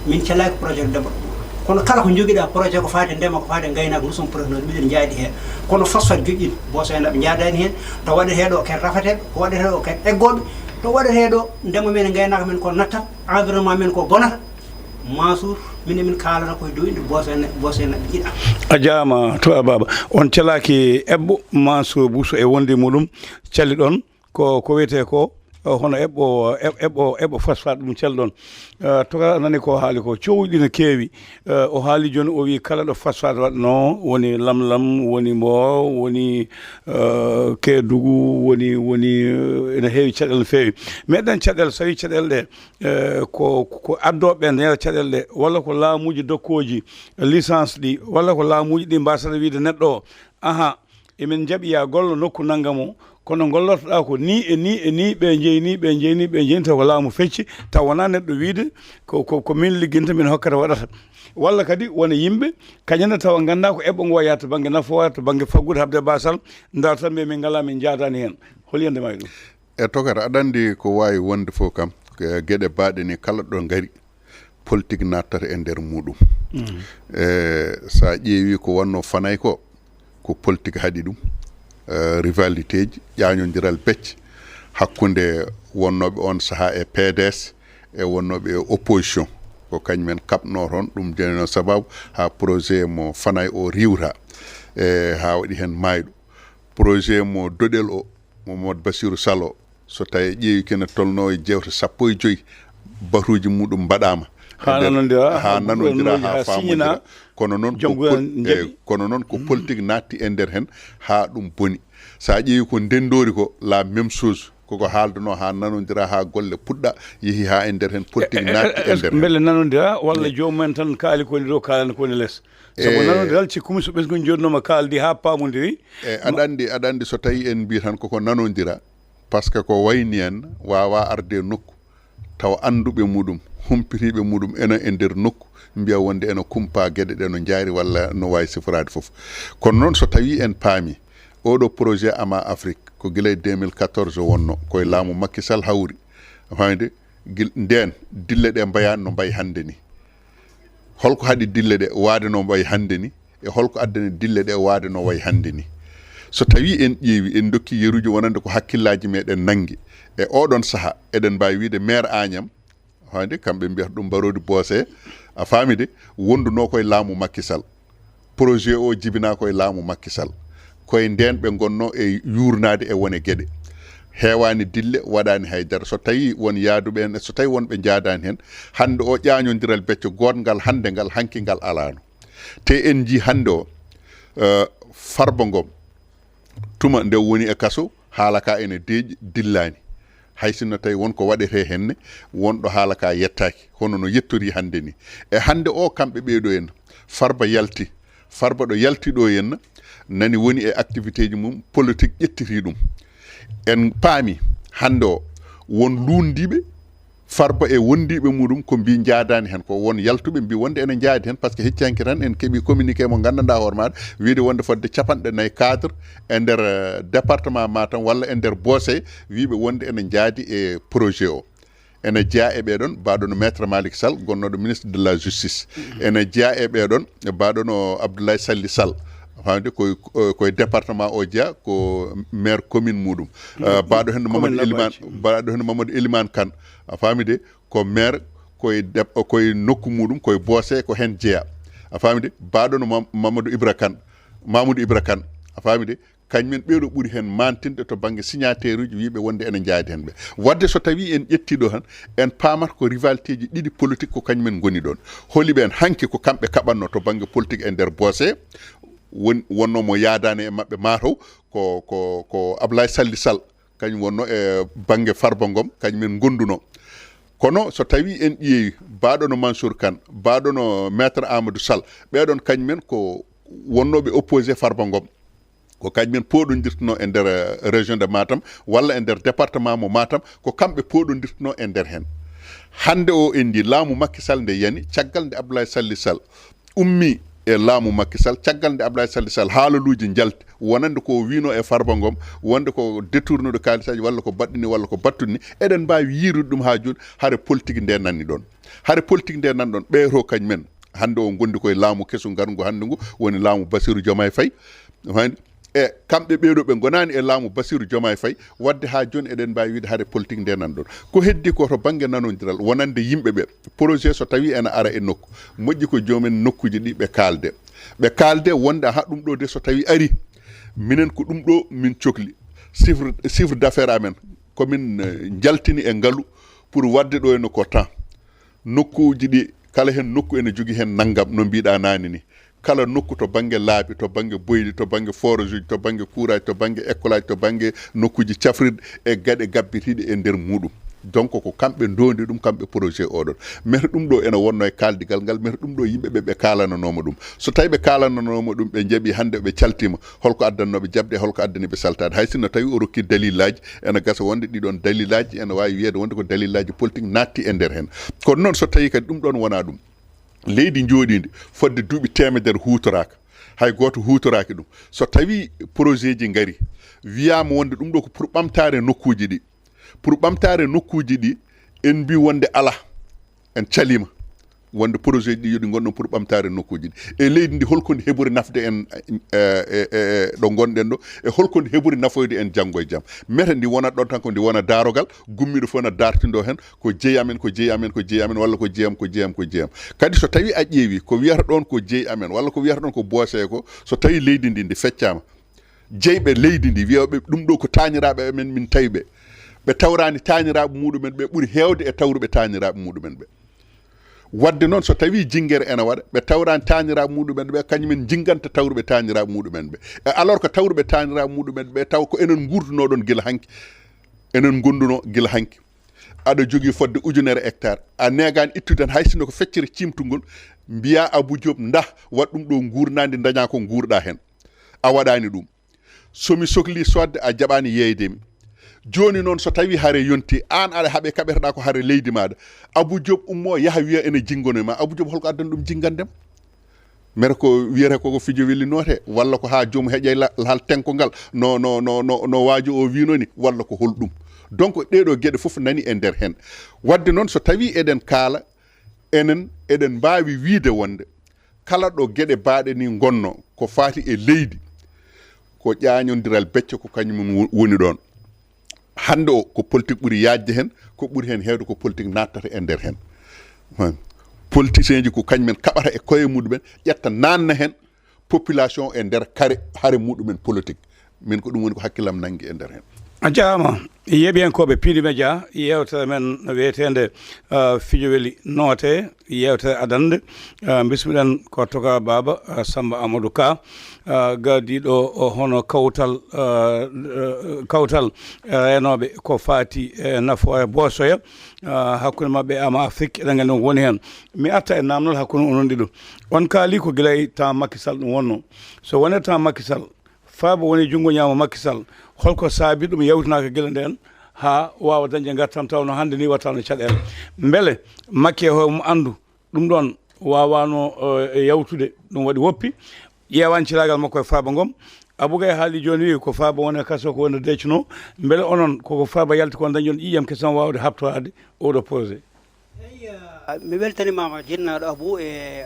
Min celaaki projet de développement. Kono kala ko njogiɗaa projet ko faati ndema, ko faati ngaynaaka, nous sommes preneurs, miɗen njaadi heen. Kono phosphate joƴƴini, Boosoynaaɓe njaadaani heen. To waɗetee ɗo ken rafateeɓe, ko waɗetee ɗo ken eggooɓe, to waɗetee ɗo ndema men e ngaynaaka men ko nattat, environnement men ko bonata. Mansour, min emin kaalana koye dow inde Boosoyna-, Boosoynaaɓe njiɗa. A jaama, Toya Baba. On celaaki eɓɓo Mansour Bousso e wonde muɗum, caliɗon ko, ko wiyetee ko, eh, hono eɓɓo, eɓ-, eɓɓo, eɓɓo phosphate ɗum caliɗon. Eh, Toya nani ko haali ko, cowɗi no keewi. Eh, o haali jooni, o wii kala ɗo phosphate waɗnoo, woni Lamlam, woni Mboho, woni, eh, Kédougou, woni, woni, eh, ene heewi caɗeele no feewi. Meɗen caɗeele, so tawii caɗeele ɗe, eh, ko, ko addooɓe ɓe ndeena caɗeele ɗe, walla ko laamuuji dokkooji licence ɗi, walla ko laamuuji ɗi mbaasata wiide neɗɗo o, aha, emin njaɓi yaa gollo nokku nanngam o, kono ngollortoɗaa ko nii e nii e nii, ɓe njeyi nii, ɓe njeyi nii, ɓe njeyi nii, tawa ko laamu fecci, tawa wonaa neɗɗo wiide ko, ko, ko min ligginta, min hokkata, waɗata. Walla kadi wona yimɓe kañum ne tawa nganndaa ko eɓɓo ngo yahata to bannge nafoore, to bannge faggudu, haɓde baasal, ndaar tan mbiya min ngalaa, min njaadaani heen. Hol yiyannde ma e ɗum? E tokara, aɗa anndi ko waawi wonde fof kam, ko geɗe baaɗe ni kala ɗo ngari, politik nattata e nder muɗum. E so a ƴeewi ko wonno Fanay ko, ko politik haɗi ɗum. E, rivalité ji, ƴaañondiral becce hakkunde wonnooɓe on sahaa e P D S e wonnooɓe e opposition. Ko kañum en kaɓnoo toon, ɗum jeni noon sababu haa projet mo Fanay o riiwta, e haa waɗi heen maayɗo. Projet mo Doɗel o, mo Mamadou Bassirou Sall o, so tawi a ƴeewi kene tolnoo e jeewte sappo e joy, batuuji muɗum mbaɗaama. Haa nanondira, haa nanondira, haa faamondira. Kono noon ko pol-, e, kono noon ko politik naatti e nder heen haa ɗum boni. So a ƴeewi ko ndenndoori ko, la même chose. Koko haaldanoo haa nanondira, haa golle puɗɗa, yehi haa e nder heen, politik naatti e nder heen. Mbele nanondira walla joomum en tan kaali ko woni dow, kaalana ko woni les? Sabu nanondiral, cikkumi so ɓesngu jooɗnooma kaaldi haa paamondiri. E, aɗa anndi, aɗa anndi so tawi en mbii tan koko nanondira, parce que ko wayni en waawaa arde e nokku, tawa annduɓe muɗum, humpitiiɓe muɗum ena e nder nokku, mbiya wonde ena kumpa geɗe ɗe no njaari walla no waawi siforaade fof. Kono noon so tawi en paami, oɗo projet Ama Afrique ko gila e deux mille quatorze wonno, ko e laamu Macky Sall hawri. A faami de? Gil-, ndeen dille ɗe mbayaani no mbayi hannde ni. Holko haɗi dille ɗe waade no mbayi hannde ni? E holko addani dille ɗe waade no wayi hannde ni? So tawi en ƴeewi, en dokki yeruuji wonande ko hakkillaaji meɗen nanngi e oɗon saha, eɗen mbaawi wiide maire Agnam, hande kamɓe mbiyata ɗum mbaroodi boose, a faami de, wondunoo koye laamu Macky Sall. Projet o jibinaa koye laamu Macky Sall. Koye ndeen ɓe ngonnoo e yuurnaade e wone geɗe. Heewaani dille, waɗaani hay dara. So tawi won yaaduɓe heen, so tawi won ɓe njaadaani heen, hannde o ƴaañondiral becce gootngal hannde ngal, hanki ngal alaano. Te en njii hannde o, eh, Farba Ngom, tuma nde woni e kaso, haala ka ene deeƴi, dillaani. Hay sinno tawi won ko waɗetee heen ne, won ɗo haala ka yettaaki, hono no yettori hannde ni. E hannde o, kamɓe ɓee ɗo en, Farba yalti. Farba ɗo yalti ɗo en, nani woni e activité ji mum, politique ƴettiti ɗum. En paami hannde o, won luunndiiɓe, Farba e wondiiɓe muɗum ko mbii njaadaani heen, ko won yaltuɓe mbii wonde ene njaadi heen, par ce que hecci hanki tan en keɓii communiqué mo nganndanɗaa hoore maaɗa, wiide wonde fodde capanɗe nayi cadre e nder, eh, département Matam walla e nder Boosoye, wiiɓe wonde ene njaadi e projet o. ene jeyaa e ɓee ɗoon, baaɗo no Maître Malick Sall, gonnooɗo ministre de la justice. Ene jeyaa e ɓee ɗoon, baaɗo no Abdoulaye Sall Sall. Faamde koye, koye département o jeyaa, ko maire commune muɗum. Eh, baaɗo heen no Mamadou Elimane, baaɗo heen no Mamadou Elimane Kane. A faami de, ko maire koye dep-, koye nokku muɗum, koye Boose, ko heen jeyaa. A faami de, baaɗo no Mam-, Mamadou Ibra Kane, Mamoudou Ibra Kane. A faami de, kañum en ɓeeɗo ɓuri heen maantinde to bannge signataire uji, wiiɓe wonde ene njaadi heen ɓe. Wadde so tawii en ƴettii ɗo tan, en paamata ko rivalité ji ɗiɗi politique ko kañum en ngoni ɗoon. Holi ɓeen hanki ko kamɓe kaɓatnoo to bannge politique e nder Boose, won-, wonnoo mo yaadaani e maɓɓe mataw ko, ko, ko Ablaye Sall Sall, kañum wonnoo e bannge Farba Ngom, kañum en ngondunoo. Kono so tawii en ƴeewi baaɗo no Mansour Kane, baaɗo no Maître Amadou Sall, ɓeeɗoon kañum en ko wonnooɓe opposé Farba Ngom. Ko kañum en pooɗondirtunoo e nder, eh, région de Matam, walla e nder département mo Matam, ko kamɓe pooɗondirtunoo e nder heen. Hannde o en ndi laamu Macky Sall nde yani, caggal nde Abdoulaye Sall Sall ummii e laamu Macky Sall, caggal nde Abdoulaye Sall Sall haalaluuji njalti, wonande ko o wiinoo e Farba Ngom, wonde ko détournude kaalisaaji, walla ko baɗɗini, walla ko battunni, eɗen mbaawi yiirude ɗum haa jooni, hare politique nde nanni ɗoon. Hare politique nde nan ɗoon, ɓeeto kañum en, hannde o ngondi koye laamu kesu ngarngu hannde ngu, woni laamu Bassirou Diomaye Faye. Hani, e kamɓe ɓeeɗo ɓe ngonaani e laamu Bassirou Diomaye Faye, wadde haa jooni eɗen mbaawi wiide hare politique nde nan ɗoon. Ko heddi ko to bannge nanondiral, wonande yimɓe ɓe. Projet so tawii ena ara e nokku, moƴƴi ko joomen nokkuuji ɗi ɓe kaalde. Ɓe kaalde wonde aha ɗum ɗo de so tawii ari, minen ko ɗum ɗo min cokli. Chiffre, chiffre d'affaires amen, ko min, eh, njaltini e ngalu pour wadde ɗo ene ko temps. Nokkuuji ɗi, kala heen nokku ene jogii heen nanngam, no mbiɗa naane ni. Kala nokku to bannge laabi, to bannge boyli, to bannge forage uji, to bannge courage, to bannge école aji, to bannge nokkuuji cafrirɗi e gaɗe gabbitiiɗe e nder muɗum. Donc ko kamɓe ndoondi ɗum, kamɓe projet oɗon. Mete ɗum ɗo ene wonnoo e kaaldigal ngal, mete ɗum ɗo yimɓe ɓe, ɓe kaalananooma ɗum. So tawii ɓe kaalananooma ɗum, ɓe njaɓi hannde ɓe caltiima, holko addannooɓe jaɓde, holko addani ɓe saltaade? Hay sinno tawii o rokki dalilaaji, ene gasa wonde ɗiɗon dalilaaji, ene waawi wiyeede wonde ko dalilaaji politique naatti e nder heen. Kono noon so tawii kadi ɗum ɗoon wonaa ɗum, leydi njooɗiindi fodde duuɓi teemedere huutoraaka, hay gooto huutoraaki ɗum. So tawii projet ji ngari, wiyaama wonde ɗum ɗo ko pour ɓamtaare nokkuuji ɗi, pour ɓamtaare nokkuuji ɗi, en mbii wonde alaa, en caliima. Wonde projet ji ɗi yo ɗi ngon ɗon pour ɓamtaare nokkuuji ɗi. E leydi ndi, holko ndi heɓori nafde en, e, e, e, e ɗo ngonɗen ɗo? E holko ndi heɓori nafoyde en janngo e jam? Mete ndi wonat ɗon tan ko ndi wona daarogal, gummiiɗo fof na dartindo heen, ko jeyi amen, ko jeyi amen, ko jeyi amen, walla ko jeyi am, ko jeyi am, ko jeyi am. Kadi so tawii a ƴeewi ko wiyata ɗoon ko jeyi amen, walla ko wiyata ɗoon ko boosee ko, so tawii leydi ndi, ndi feccaama, jeyɓe leydi ndi, wiyooɓe ɗum ɗo ko taaniraaɓe amen min tawi ɓe. Ɓe tawraani taaniraaɓe muɗumen ɓe ɓuri heewde e tawruɓe taaniraaɓe muɗumen ɓe. Wadde noon, so tawii jinngere ena waɗa, ɓe tawraani taaniraaɓe muɗumen ɓe, kañum en njinnganto tawruɓe taaniraaɓe muɗumen ɓe. E alors que tawruɓe taaniraaɓe muɗumen ɓe, taw ko enen nguurdunoo ɗoon gila hanki, enen ngondunoo gila hanki. Aɗa jogii fodde ujunere hectare, a neegaani ittude tan, hay sinno ko feccere ciimtungol, mbiyaa Abou Diop, ndah, waɗ ɗum ɗo nguurnaandi, ndañaa ko nguurɗaa heen. A waɗaani ɗum. So mi sohlii soodde, a jaɓaani yeeyde mi. Jooni noon, so tawii hare yontii, aan aɗa haɓe kaɓeteɗaa ko hare leydi maaɗa. Abou Diop ummoo, yaha wiya ene jinngano ma. Abou Diop, holko addani ɗum jinngande ma? Mete ko wiyata ko, ko fijo weli noote, walla ko haa joom heƴay la-, laal tenko ngal, no, no, no, no, no waajo o wiino ni, walla ko holɗum? Donc, ɗee ɗoo geɗe fof nani e nder heen. Wadde noon, so tawii eɗen kaala, enen eɗen mbaawi wiide wonde kala ɗo geɗe baaɗe ni ngonno, ko faati e leydi, ko ƴaañondiral becce, ko kañum wo-, woni ɗoon. Hannde o, ko politique ɓuri yaajde heen, ko ɓuri heen heewde ko politique nattata e nder heen. Hum. Politicienji ko kañum en kaɓata e koye muɗumen, ƴetta naanna heen population e nder kare, hare muɗumen politique. Min ko ɗum woni ko hakkillam nanngi e nder heen. A jaaraama. Yeeɓiyankooɓe Piindi Media, yeewtere men wiyeteende, ah, Fijo Weli Noote, yeewtere adannde. Ah, mbismiɗen ko Toka Baaba, ah, Samba Amadou Ka, ah, gardiiɗo o hono kawtal, ah, eh, kawtal, eh, reenooɓe ko faati e nafoore boosoya, ah, hakkunde maɓɓe e Ama Afrik, eɗen nganndi on woni heen. Mi arta e naamnal hakkunde onon ɗiɗo. On kaali ko gila e temps Macky Sall ɗum wonnoo. So wonii temps Macky Sall, Faaba woni junngo ñaamo Macky Sall. Holko saabi ɗum yawtinaaka gila ndeen haa waawa dañde ngartam taw no hannde ni waɗata no caɗeele? Mbele Macky e hoore mum anndu ɗum ɗoon waawaano, eh, yawtude, ɗum waɗi woppi, ƴeewaani cilaagal makko e Faaba Ngom, Abou Gaye haali jooni, wi ko Farba woni e kaso, ko woni deccuno. Mbele onon, koko Farba yalti ko, dañon ƴiiƴam kesam waawde haɓtoraade oɗo projet? Eey, mi weltanimaama, jinnaaɗo Abou e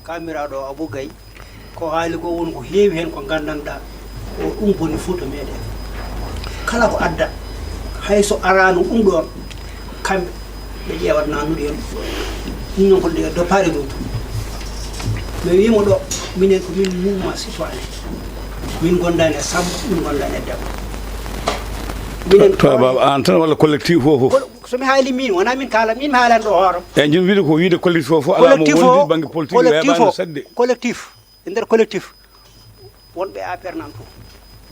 kaamiraaɗo Abou Gaye. Ko haali ko woni ko heewi heen ko nganndanɗaa, ko ɗum boni Fuuta meeɗen. Kala ko adda, hay so araano ɗum ɗoon, kamɓe ɓe ƴeewat naannude heen. Ɗum noon ko nde doppaare ɗum. Mi wiima ɗo, minen ko min mouvement citoyen. Min ngondaani e Samba, min ngondaani e Demba. Minen To Baba, aan tan walla collectif o fof? Kolo-, so mi haali min, wonaa min kaala, min mi haalani ɗo hoore am. Eey, jooni wiide ko wiide collectif o fof, alaa mo Collectif wonndi o, bannge politique, collectif weeɓaani o, sadde. Collectif, e nder collectif, wonɓe A P R nan toon,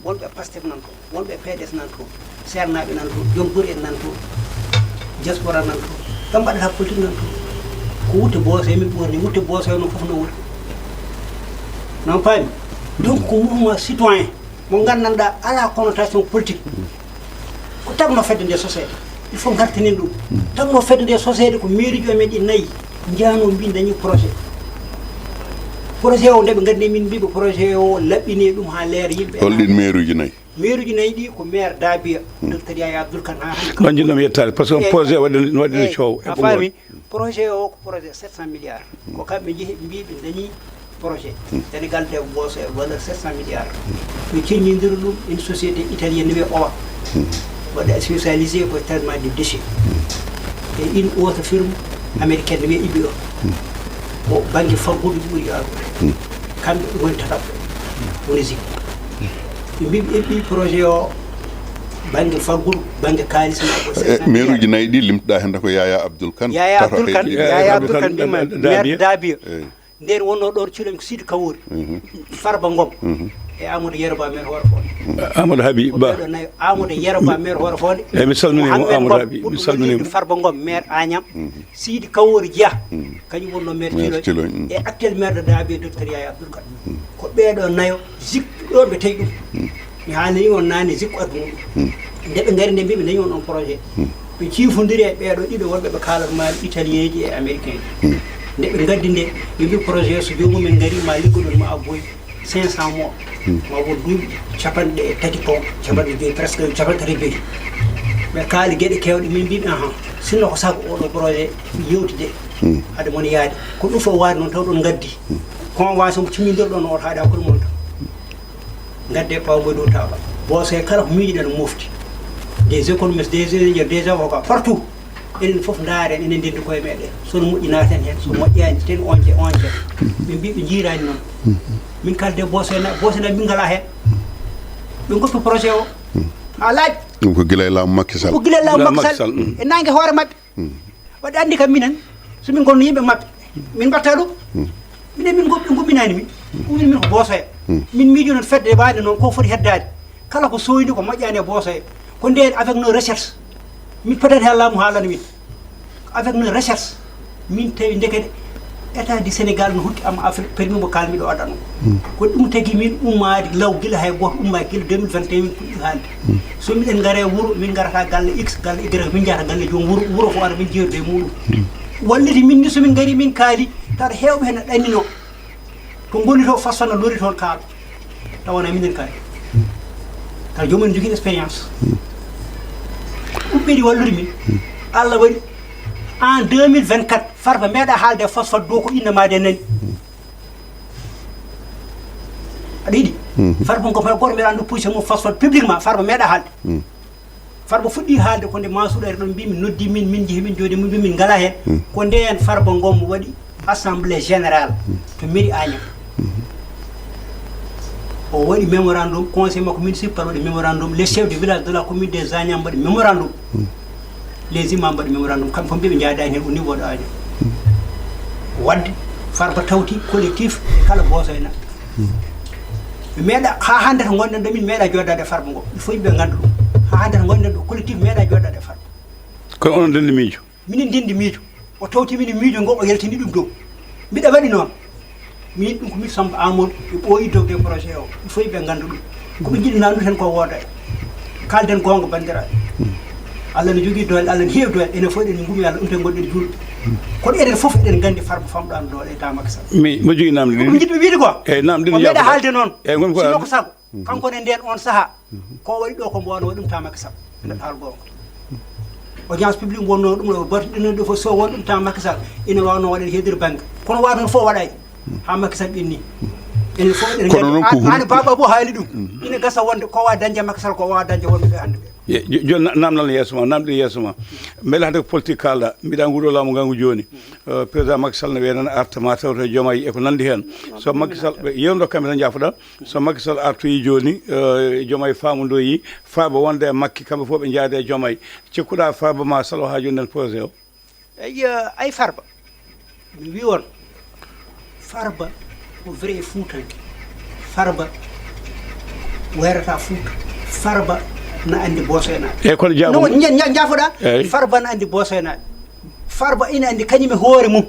wonɓe Pastef nan toon, wonɓe P D S nan toon, seernaaɓe nan toon, joom guure en nan toon, diaspora nan toon, kam mbaɗata politique nan toon. Ko wutte boose min ɓoorni, wutte boose o noon fof no woni. Non paami? Donc ko mouvement citoyen mo nganndanɗaa alaa connotation politique. Ko tagno fedde nde soseede, il faut ngartinen ɗum. Tagno fedde nde soseede ko mairie ji amen ɗi nayi njaano mbi dañi projet. Projet o nde ɓe ngaddi min mbiɓe projet o laɓɓini ɗum haa leer yimɓe. Hol ɗin mairie ji nayi? Mairie ji nayi ɗi ko maire Dabia, docteur Yaya Abdoul Kane haa hannde. Ɗon jiɗɗo mi yettaade, par ce que on Eey. projet waɗi, waɗi Eey, coow e a ɓoggol. Faami? Projet o ko projet sept cent milliards. Ko kamɓe njehi ɓe mbi ɓe dañi projet. Sénégal de Bosse valeur sept cent milliards. Ɓe ceññindiri ɗum une société italienne wiyee owa. Waɗa spécialisé ko traitement de déchets. E une autre firme américaine wiyee Ibio. Ko bannge faggudu ɓuri arude. Kamɓe ɓe ngoni tataɓo. Woni Zik. Ɓe mbi ɓe eɓɓi projet o bannge faggudu, bannge kaalis ma ko E, sept cent milliards. Mairie ji nayi ɗi limtuɗaa heen ko Yaya Abdoul Kane. Yaya Abdoul Kane, Yaya Abdoul Kane, ɓe maire Dabia. Eey. Nden wonno ɗon cuuɗi amen ko Sidi Kawori, Farba Ngom, e Amadou Yero Ba maire Hoore Fonde. Amadou Habi Ba. Ɓeɗo nayo, Amadou Yero Ba maire Hoore Fonde. Eey, mi salmini mo, Mohamed Amadou Ngom, Habi, mi ɓurɗo salmini mo. Farba Ngom maire Agnam, Sidi Kawori Dia, kañum wonno maire Maire Thilogne. Thilogne, mm. E actuel maire de Dabia, docteur Yaya Abdoul Kane. Ko ɓeɗo nayo Zik ɗo ɓe tawi ɗum. Mi haalani on naane Zik ko aduna ɗum. Nde ɓe ngari nde mbi ɓe dañi on on projet. Ɓe ciifondiri e ɓeeɗo ɗiɗo wonɓe ɓe kaalat maali italien ji e américain ji. Nde ɓe ngaddi nde, ɓe mbi projet so joomum en ngari ma liggoɗon ma abboy cinq cent mois. Ma won duuɓi capanɗe tati ko, capanɗe joyi, presque capanɗe tati e joyi. Ɓe kaali geɗe keewɗe, min mbiɓe ahan, sinno ko sago oɗo projet yewtide. Hade mon yaade. Ko ɗum fof waade noon taw ɗon ngaddi. Convention mo timmindirɗon o haade hakkude mon tan. Ngadde pawgo dow taabal. Boose kala ko miijiɗen mofti. Des économistes, des ingénieurs, des avocats, partout. Enen fof ndaaren, enen ndenndi koye meɗen. So no moƴƴi naaten heen, so moƴƴaani, ten once, once. Ɓe mbi ɓe njiiraani noon. Min kalde Boose na, Boose na min ngalaa heen. Ɓe ngoppi projet o. Haa laaɓi. Ɗum ko gila e laamu Macky Sall. Ko gila e laamu Macky Sall. E naange hoore maɓɓe. Waɗi anndi kam minen, so min ngonno yimɓe maɓɓe, min mbatta ɗum. Minen min gom-, ɓe gomminani min. Ko min, min ko Boosoya. Min miijo noon fedde waade noon ko foti heddaade. Kala ko sooyni ko moƴƴaani e Boosoya. Ko ndeen avec nos recherches. Min petata heen laamu haalana min. Avec nos recherches, min tawi ndekete état du Sénégal no hokki am affaire permis mo kaalmi ɗo adano. Ko ɗum tagi min ummaade law gila hay gooto ummaaki gila deux mille vingt et un min puɗɗi haalde. So miɗen ngara e wuro, min ngarata galle X, galle Y, min njahata galle joom wuro, wuro fof ara min jeerude e muɗum. Walliti min ni so min ngari min kaali, tawa heewɓe heen a ɗannino. To ngoni to fas fana lori toon kaal. Tawa wona minen kaali. Tawa joomum en jogii expérience. Ɗum ɓeydi wallude min. Allah waɗi en deux mille vingt-quatre, Farba meeɗa haalde e fas fat dow ko innama de nani. Aɗa yiɗi? Farba ko fay gooto meeɗa anndu position mum fas fat publiquement, Farba meeɗa haalde. Farba fuɗɗi haalde ko nde Mansour ari ɗon mbi min noddi min, min njehi min jooɗi min mbi min ngala heen. Ko ndeen Farba Ngom waɗi assemblée générale to mairie Agnam. O waɗi mémorandum, conseil makko municipal waɗi mémorandum, les chefs de village de la commune des Agnam mbaɗi mémorandum. Les imams mbaɗi mémorandum, kamɓe fof mbiɓe njaadaani heen au niveau de Agnam. Wadde Farba tawti collectif e kala Boosoya. Ɓe meeɗa, haa hannde to ngonɗen ɗo, min meeɗa jooɗaade e Farba ngo. Il faut yimɓe ngannda ɗum. Haa hannde to ngonɗen ɗo, collectif meeɗa jooɗaade e Farba. Kono onon ndenndi miijo? Minen ndenndi miijo. O tawti min e miijo ngo, o yaltini ɗum dow. Mbiɗa waɗi noon. Min ɗum ko min Samba Amadou, ɓe ɓooyi dow de projet o. Il faut yimɓe ngannda ɗum. Ko ɓe njiɗi naandude heen ko wooda. Kaalden goonga banndiraaɓe. Allah no jogii doole, Allah no heewi doole. Enen fof eɗen ngumi Allah, ɗum tan ngonɗen juulɓe. Kono enen fof eɗen nganndi Farba famɗaano doole e Dame Macky Sall. Mi, mo jogii naamnde ɗiɗi. Ko ɗum njiɗmi wiide quoi. Eeyi, naamnde ɗiɗi. O meeɗa haalde noon. Eeyi, ngon ko sinno ko sago. Kanko ne nden on saha, ko waɗi ɗo ko mbo wano ɗum ta Macky Sall. Ene haal gonga. Audience publique wonno ɗum, o barti ɗum ɗo fof, so won ɗum ta Macky Sall, ina wawno waɗen hedir banque. Kono wa ɗon fof waɗay. Ha Macky Sall ɓenni. Ene fof ɗen Kono noon ko an, hul- an Baba Abou haali ɗum. Ina gasa wonde ko wa dañde Macky Sall, ko wa dañde wonɓe ɓe hannde ɓe. Ye- jo- Joni na- namdal yeeso ma, namdi yeeso ma. Mbele hade ko politique kalɗa, mbiɗa nguɗo laamu ngangu joni. Eh, président Macky Sall ne wiyata arta ma tawto e joom ay e ko nandi hen. So Macky Sall, ɓe yewndo kamɓe tan jaafoɗa. So Macky Sall artoyi joni, eh, joom ay famondoyi, faaba wonde e Macky, kamɓe fof ɓe jaade e joom ay. Cikkuɗa faaba ma salo ha joni nden projet o? Ay, eh, ay Farba. Mi wi on, Farba ko vrai Fuutanke. Farba werata Fuuta. Farba na andi Boosoynaaɓe. E kono jaabam- No, nya- nya- jaafoɗa? Eyyi. Farba na andi Boosoynaaɓe. Farba ina andi kañum e hoore mum.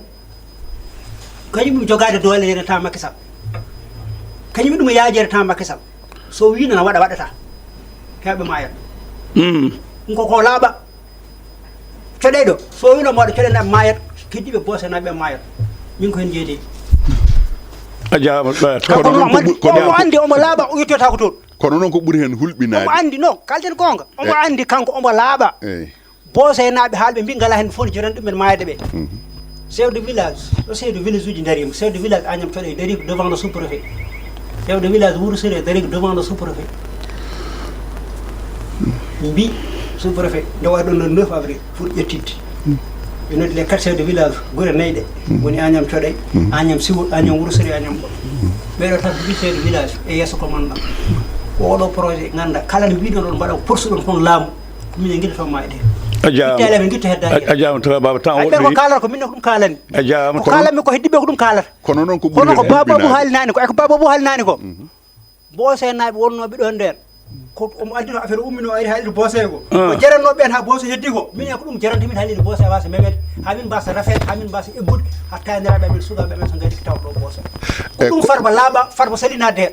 Kañum ɗum jogaade doole ene ta Macky Sall. Kañum ɗum yaajere ta Macky Sall. So wi nana waɗa, waɗata. Heɓe maayat. Mm. Ɗum ko ko laaɓa. Coɗeyɗo, so wino mawɗo coɗe na maayat, keddiɓe Boosoynaaɓe maayat. Min ko hen jeedi. A jaama, eh, to- Kanko Kono noon noon ko ɓu- kono omo noon ko- andi, omo laaɓa, o yettota ko toon. Kono noon ko ɓuri hen hulɓinaade. Omo andi, no, kalden goonga. Omo Eh. andi kanko, omo laaɓa. Eyyi. Boosoynaaɓe haalɓe mbi ngala hen fof ne jotani ɗum en maayde ɓe. Mhm. Chef de village, ɗo chef de village uji darima, chef de village Agnam Thioday dari ko devant le sous-préfet. Chef de village Wuro Siré dari ko devant le sous-préfet. Mbi sous-préfet, nde waɗi ɗon le neuf avril, pour ƴettidde. Ɓe noddi les quatre chefs de village, gure nayi ɗe. Woni Agnam Thioday, Agnam Siwol, Agnam Wuro Siré, Agnam Ɓo. Ɓeɗo tan huit chefs de village e yeeso commandant. Ko oɗo projet ganda, kala no mbiɗon ɗon mbaɗa, ko porsuɗon kon laamu. Ko minen ngiɗata maayde. A jaama. Ittale ɓe ngitta heddaaki. A jaama tawa baaba tan. Ay, ɓen ko woɗɗoyi. Kaalata ko minen ko ɗum kaalani. A jaama. Ko kaalanmi ko heddiɓe ko ɗum kaalata. Kono noon ko ɓuri Kono ko hen Baba Abou hulɓinaade. Haalnaani ko, e ko Baba Abou haalnaani ko. Mhm. Boosoynaaɓe wonnooɓe ɗo nder. Ko omo addi to affaire ummino ari haalde Boosoy ko. Ah. Ko jarannooɓe ɓen ha Boosoy heddi ko. Minen ko ɗum jaranta min haalde Boosoy wasa memede. Ha min mbasa rafet, ha min mbasa eggude. Hatta nderaaɓe amen, sukaaɓe amen so ngari tawa ɗo Boosoy. Ko E ɗum ko- Farba laaɓa, Farba salinaade hen.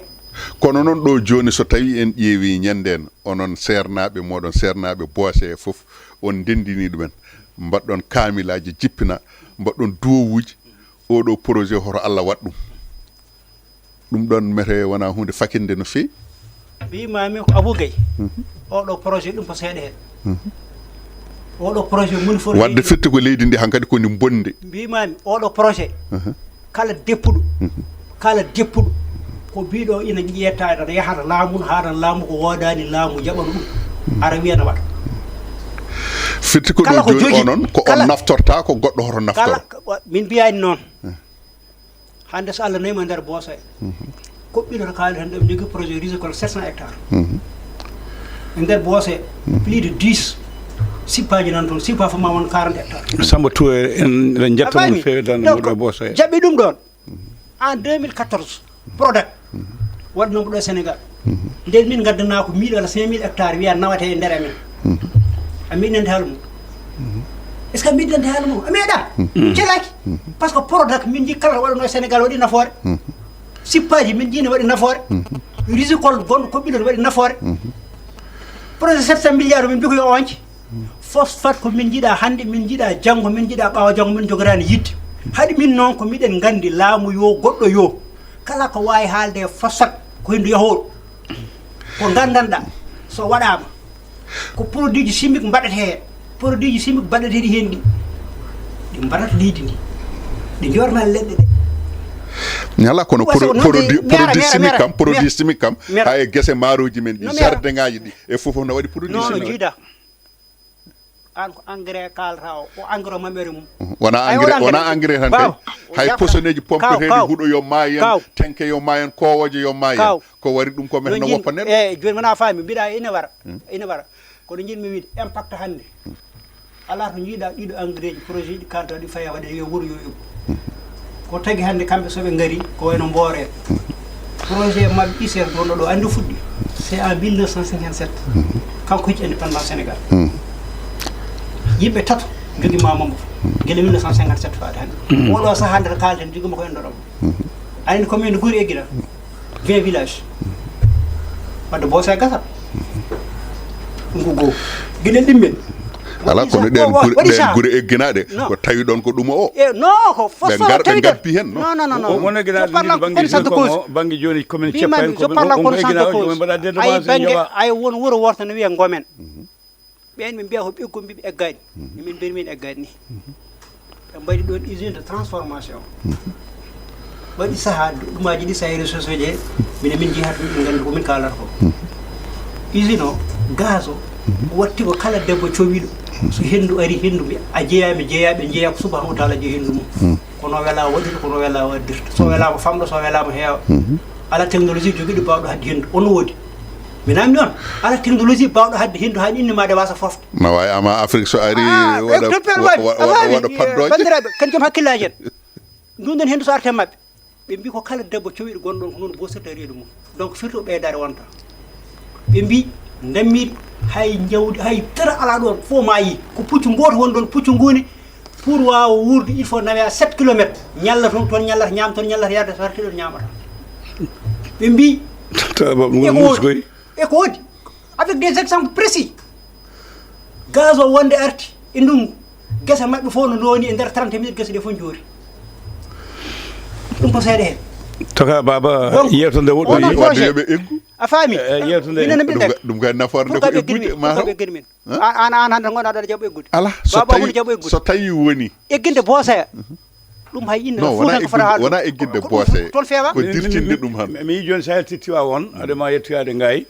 Kono noon ɗo jooni so tawi en ƴeewi ñanden, onon seernaaɓe moɗon, seernaaɓe Boosoy e fof, on ndendini ɗumen. Mbaɗɗon kaamilaaji jippina, mbaɗɗon duwowuuji, oɗo projet hoto Allah waɗ ɗum. Ɗum ɗon mete wona huunde fakinde no feewi. Mbimami ko Abou Gueye, Mhm. oɗo projet ɗum ko seeɗa hen. Mhm. Oɗo projet moni fof Wadde leydi. Firti ko leydi ndi hankadi ko ndi bonde. Mbimami oɗo projet, Mhm. Kala deppuɗo, Mhm. Kala deppuɗo, ko biɗo ina ƴeetta tan yahata laamu, haɗa laamu ko woodani laamu jaɓano ɗum. Ara wiya na waɗa. Firti ko Kala ɗo ko jooni jogi- onon, ko kala- on naftorta, ko goɗɗo hoto naftoro. Kala, min mbiyani noon. Eh. Hannde so Allah neyma nder Boosoy. Mhm. Ko ɓiɗo to kaali tan ɗum jogii projet risicole sept cents hectares. Mhm. E nder Boosoy, Mhm. Plus de dix sippaaji nan toon, sippa fof ma won quarante hectares. Samba Touré, en, eɗen njetta mo no feewi, dande donc, muɗo e Boosoy. Jaɓi ɗum ɗon. Mhm. En deux mille quatorze, Prodac, Mhm. Waɗnoomo ɗo e Sénégal. Mhm. Nden min ngaddanaa ko mille walla cinq mille hectares, wiya nawata e nder amen. Mhm. A meeɗi haala mum. Mhm. Est-ce que a meeɗi haala mum? A meeɗa. Mhm. Celaaki. Mhm. Par ce que Prodac min njii kala waɗano e Sénégal waɗi nafoore. Mhm. Sippaaji min njii ne waɗi nafoore. Mhm. Risicole gonɗo ko ɓilon waɗi nafoore. Mhm. Projet sept cents milliards min mbi ko yo once. Phosphate ko min njiɗa hannde, min njiɗa janngo, min njiɗa ɓaawo janngo, min jogoraani yiɗde. Haɗi min noon ko miɗen nganndi laamu yo goɗɗo yo. Kala ko waawi haalde e phosphate ko henndu yahooru. Ko nganndanɗaa so waɗaama ko produit ji chimique mbaɗata heen. Produit ji chimique mbaɗateeɗi heen ɗi, ɗi mbaɗata leydi ndi. Ɗi njorna leɗɗe ɗe. Ñala kono Wa- so pro- noon produit de- mera, produit mera, chimique mera, kam, produit mera, chimique kam, mera. Ha e gese maaroji men ɗi, No mera. Jardin ngaji ɗi, e fof fof no waɗi produit Non, no chimique. Jiida. An ko engrais kalata o, o engrais maɓɓere mum. Mhm. Wona Ay, engrais, wona wona engrais. Engrais tan kay. Baawo, o Hay jafata. Posoneji pompeteɗi, Kaw, kaw. Huɗo yo maayen, Kaw. Tenke yo maayen, kowoje yo maayen. Kaw. Ko wari ɗum ko men No no jin-, woppa neɗɗo. Eh, joni wona faami, mbiɗa ina wara. Hmm. Ina wara. Kono jinmi wiide impact hannde. Ala to jiiɗa ɗiɗo engrais ji, projet ji kalata ɗi faya waɗe yo wuro yo eggu. Hmm. Ko tagi hannde kamɓe soɓe ngari ko wayno mboore. Hmm. Projet maɓɓe I C R gonɗo ɗo, anndi fuɗɗi. C'est en mille neuf cent cinquante-sept. Mhm. Kanko hecci indépendance Sénégal. Mhm. Yimɓe tato jogii ma Mambo. Mhm. Gila mille neuf cent cinquante-sept faade hannde. Mhm. Oɗo sahaa nde kaalten jogii ma ko en ɗoɗo. Mhm. Aɗa anndi commune de Gori e Gila? Vingt villages. Wadde Boosoy gasat. Mhm. Ɗum ko goo. Gila ɗimmen. Alaa, kono ɗeen gure, ɗeen gure egginaaɗe, ko tawi ɗoon ko ɗum o. E, non, ko fof ɓe ngar, ɓe ngarpi heen, non? Non, non, non, non. Won egginaaɗe ɗiɗi bannge jooni, kono bannge jooni komin ceppa heen, je parle en connaissance de cause. Ay bannge, ay won wuro worto no wiya Ngomen. Ɓeen ɓe mbiya ko ɓeggum mbiɓe eggaani. Min mbiyat min eggaani ni. Ɓe mbaɗi ɗoon usine de transformation. Waɗi sahaa, ɗumaaji ɗi sahaa réseaux sociaux je, minen min njihat ɗum, min nganndi ko min kaalata ko. Usine o, gaz o, watti ko kala debbo cowiɗo. So henndu ari, henndu mbiya, a jeyaa, mi jeyaa, ɓe njeyaa ko subhanahu wa taala jeyi henndu mum. Kono wela waɗirta, kono wela waɗirta. So welaama famɗa, so welaama heewa. Ala technologie jogiiɗo baawɗo haɗde henndu. On woodi. Mi namni on, ala technologie baawɗo haɗde henndu haa innde maade waasa fofde. Na waawi ama Afrique so ari waɗa, waɗa, waɗa paddooje. Banndiraaɓe, kan joom hakkillaaji en. Ndunden henndu so arte maɓɓe. Ɓe mbi ko kala debbo cowiɗo gonɗo on ko noon boosirta reedu mum. Donc firti o ɓeydaare wonta. Ɓe mbi ndammiɗi hay jawdi, hay dara alaa ɗoon, fof maayi. Ko puccu gooto woni ɗoon, puccu nguni, pour waawa wuurde, il faut nawe à sept kilomètres. Ñalla toon, toon ñallata, ñaam toon ñallata, yarde so arti ɗoon ñaamata. Ɓe mbi e ko woodi, avec des exemples précis. Gaz o wonde arti e ndungu, gese maɓɓe fof no looni e nder trente minutes, gese ɗe fof njoori. Ɗum ko seeɗa heen. Toka baaba, donc, yewto nde woɗɗoyi. Wadde yoɓe eggu. A faami? Eh, yewto nde. Minen mbiɗen ɗum ga nafoore nde ko eggude, ma taw. An, an, an hannde ngonɗaa aɗa jaɓa eggude. Ala, so tawi, so tawi woni egginde booseya. Ɗum hay innde non, wona eggude, wona eggude boose. Toon feewa. Ko dirtinde ɗum han. Mi, mi, mi jooni so a yalti Tiwaawoon, aɗa ma yettoyaade Ngaay.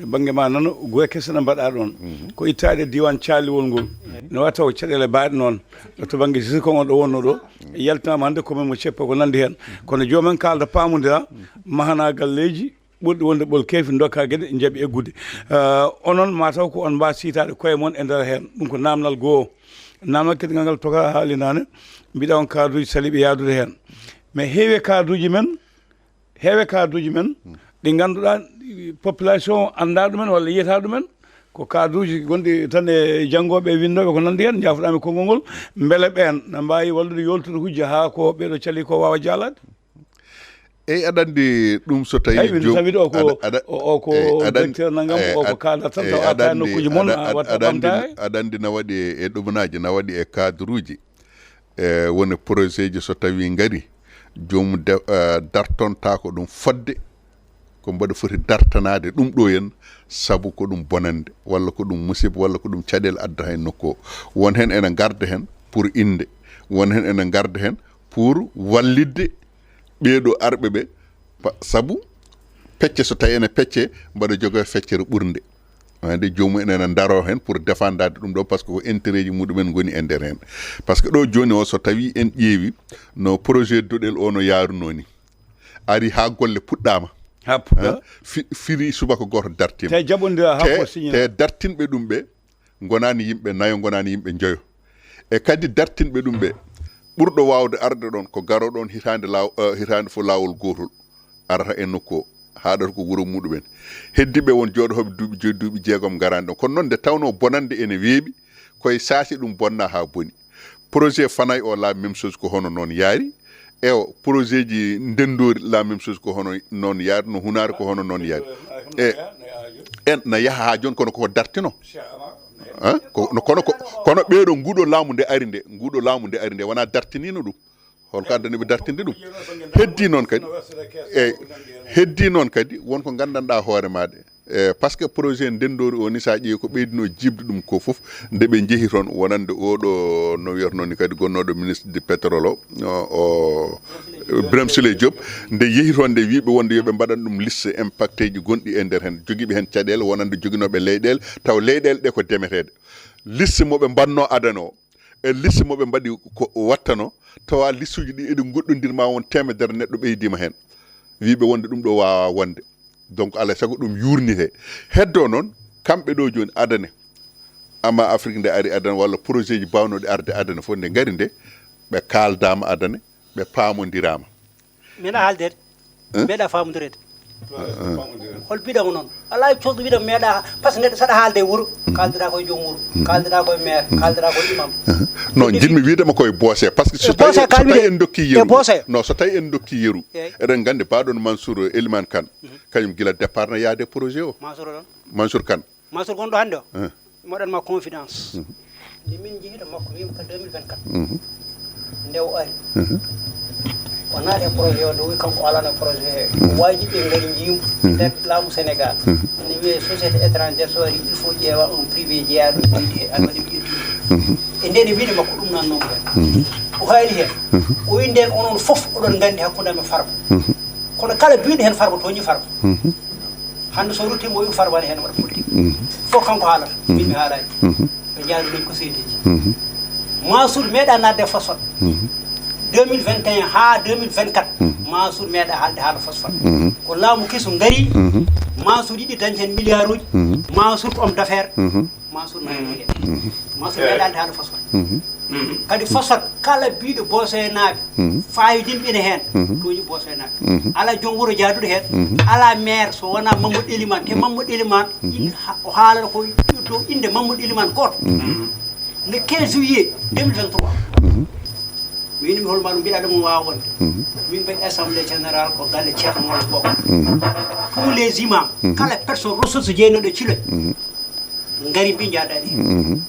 E bannge ma noon, goye kese no mbaɗa ɗoon. Ko ittaade diiwaan caaliwol ngol. No waɗa taw caɗeele baaɗe noon. To bannge sirkon on ɗo wonno ɗo, yaltinaama hannde ko men mo ceppa ko nanndi heen. Kono joomum en kaalda paamondira, mahana galleeji, ɓurɗi wonde ɓol keefi, ndokka geɗe, njaɓi eggude. Eh, onon, ma taw ko on mbaa siitaade koye mon e nder heen. Ɗum ko naamnal goo. Naamnal kadi ngal, ngal toka haalinaane. Mbiɗa on cadre uji saliiɓe yaadude heen. Mais heewi e cadre uji men, heewi e cadre uji men, ɗi ngannduɗaa, population o anndaa ɗumen walla yiyataa ɗumen. Ko cadre uji gonɗi tan e janngooɓe e winndooɓe ko nanndi heen, njaafuɗaa mi konngol ngol. Mbele ɓeen na mbaawi wallude yooltude hujja haa ko ɓee ɗo calii ko waawa jaalaade? Eyi, aɗa anndi ɗum so tawi. Eyi, min tawi o ko, aɗa, aɗa, o, o ko eyi, aɗa anndi, directeur nanngam, eyi, o ko aɗa, cadre tan, eyi, taw aɗa arta e anndi, nokkuuji mon, aɗa, a watta aɗa anndi, ɓamtaare. Aɗa anndi na waɗi e ɗumanaaji, na waɗi e cadre uji. E woni projet ji so tawi ngari, joomum de, eh, dartontaako ɗum fodde ko mbaɗa foti dartanaade ɗum ɗo en, sabu ko ɗum bonannde, walla ko ɗum musiba, walla ko ɗum caɗeele adda heen nokku o. Won heen ene ngarda heen pour innde, won heen ene ngarda heen pour wallitde ɓee ɗo arɓe ɓe, pa-, sabu pecce so tawi ene pecce, mbaɗa joga feccere ɓurnde. Wonande joomum en ene ndaro heen pour défendade ɗum ɗo, parce que ko intérêt ji muɗumen ngoni e nder heen. Parce que ɗo jooni o, so tawi en ƴeewi no projet doɗel o no yaarunoo ni, ari haa golle puɗɗaama. Haa puɗɗa. Hein? Fi-, firi subaka gooto dartiima. Te jaɓondira haa ko signé. Te dartinɓe ɗum ɓe ngonaani yimɓe nayo, ngonaani yimɓe njoyo. E kadi dartinɓe ɗum ɓe, ɓurɗo waawde arde ɗoon ko garooɗo on hitaande law-, eh, hitaande fof laawol gootol, arata e nokku o, haaɗata ko wuro muɗumen. Heddiiɓe won jooɗotooɓe duuɓi joyi, duuɓi jeegom ngaraani ɗoon. Kono noon nde tawnoo bonannde ene weeɓi, koye saasi ɗum bonna haa boni. Projet Fanay o, la même chose, ko hono noon yaari. Ewa, projet ji ndenndoori, la même chose, ko hono noon yaari, no Hunaare ko hono noon yaari. E, en na yaha haa jooni, kono koko dartino. Hein? Ko, no, kono ko, kono ɓeeɗo, nguɗo laamu nde ari nde, nguɗo laamu nde ari nde, wona dartiniino ɗum. Holko addani ɓe dartinde ɗum? Heddi noon kadi, e, heddi noon kadi, won ko nganndanɗaa hoore maaɗa. E, parce que projet ndenndoori o ni, so a ƴeewi ko ɓeydinoo jiiɓde ɗum ko fof, nde ɓe njehi toon, wonande oo ɗo, no wiyatnoo ni kadi, gonnooɗo ministre du pétrole o, o, o, Birame Souleye Diop, nde yehi toon, nde wii ɓe wonde yo ɓe mbaɗan ɗum liste impacteeji gonɗi e nder heen, jogiiɓe heen caɗeele, wonande joginooɓe leyɗeele, taw leyɗeele ɗe ko demeteeɗe. Liste mo ɓe mbaɗnoo adana o, e liste mo ɓe mbaɗi ko wattano, tawa listuuji ɗi eɗi ngoɗɗondir, ma won teemedere neɗɗo ɓeydiima heen. Wii ɓe wonde ɗum ɗo waawaa wonde. Donc, alaa e sago ɗum yuurnitee. Heddo noon, kamɓe ɗo jooni adane, amma Afrik nde ari adane, walla projet ji baawnooɗi arde adane fof, nde ngari nde, ɓe kaaldaama adane, ɓe paamondiraama. Meeɗa haaldeede, meeɗa faamondireede. Hol mbiɗa mo noon? Alaa e cohlu mbiɗa meeɗa, par ce que neɗɗo saɗa haalde e wuro, kaaldiraa koye joom wuro, kaaldiraa koye maire, kaaldiraa koye imam. Non, njiɗmi wiide ma koye boose, par ce que so tawi, so tawi en ndokki yeru, non, so tawi en ndokki yeru, eɗen nganndi baaɗon Mansour Elimane Kane, kañum gila départ na yaade projet o. Mansour ɗon? Mansour Kane. Mansour gonɗo hannde o? Moɗon ma confidence. Nde min njehii to makko, wiima ko deux mille vingt-quatre. Nde o ari, o naati e projet o, nde o wi kanko o alano e projet he. Waaji ɓe ngari njiimu nder laamu Sénégal. Ene wiyee société étrangère so ari, il faut ƴeewa un privé jeyaɗo e leydi he, almadi ɓe ƴetti. E nde ne wiide makko ɗum nan noon ko o haali heen. O wi ndeen onon fof oɗon nganndi hakkunde am e Farba. Kono kala biiɗo heen Farba tooñi Farba. Hannde so ruttiima o wi Farba ne heen waɗa politique. Fof kanko haalata, min mi haalaani. Ɓe njaari min ko seedeeji. Mansour meeɗa naatde e phosphate. Deux mille vingt et un haa deux mille vingt-quatre, Mansour meeɗa haalde haala phosphate. Ko laamu kesu ngari, Mansour yiɗi dañde heen milliard uji. Mansour ko homme d'affaires. Mansour naati heen. Mansour meeɗa haalde haala phosphate. Kadi phosphate, kala biiɗo Boosoyanaaɓe, faayodinɓe ene heen, tooñi Boosoyanaaɓe. Alaa joom wuro jaaduɗo heen, alaa maire so wonaa Mamadou Elimane. Te Mamadou Elimane, inde ha-, o haalata ko dow innde Mamadou Elimane gooto. Le quinze juillet deux mille vingt-trois, mi wini mi hol ma ɗum mbiɗa ɗum waawa wonde. Min mbaɗi assemblée générale ko galle Ceerno Mawlana Bokar. Tous les imams, kala personne ressource jeynoɗo Ciloñ, ngari mbi njaadaani heen.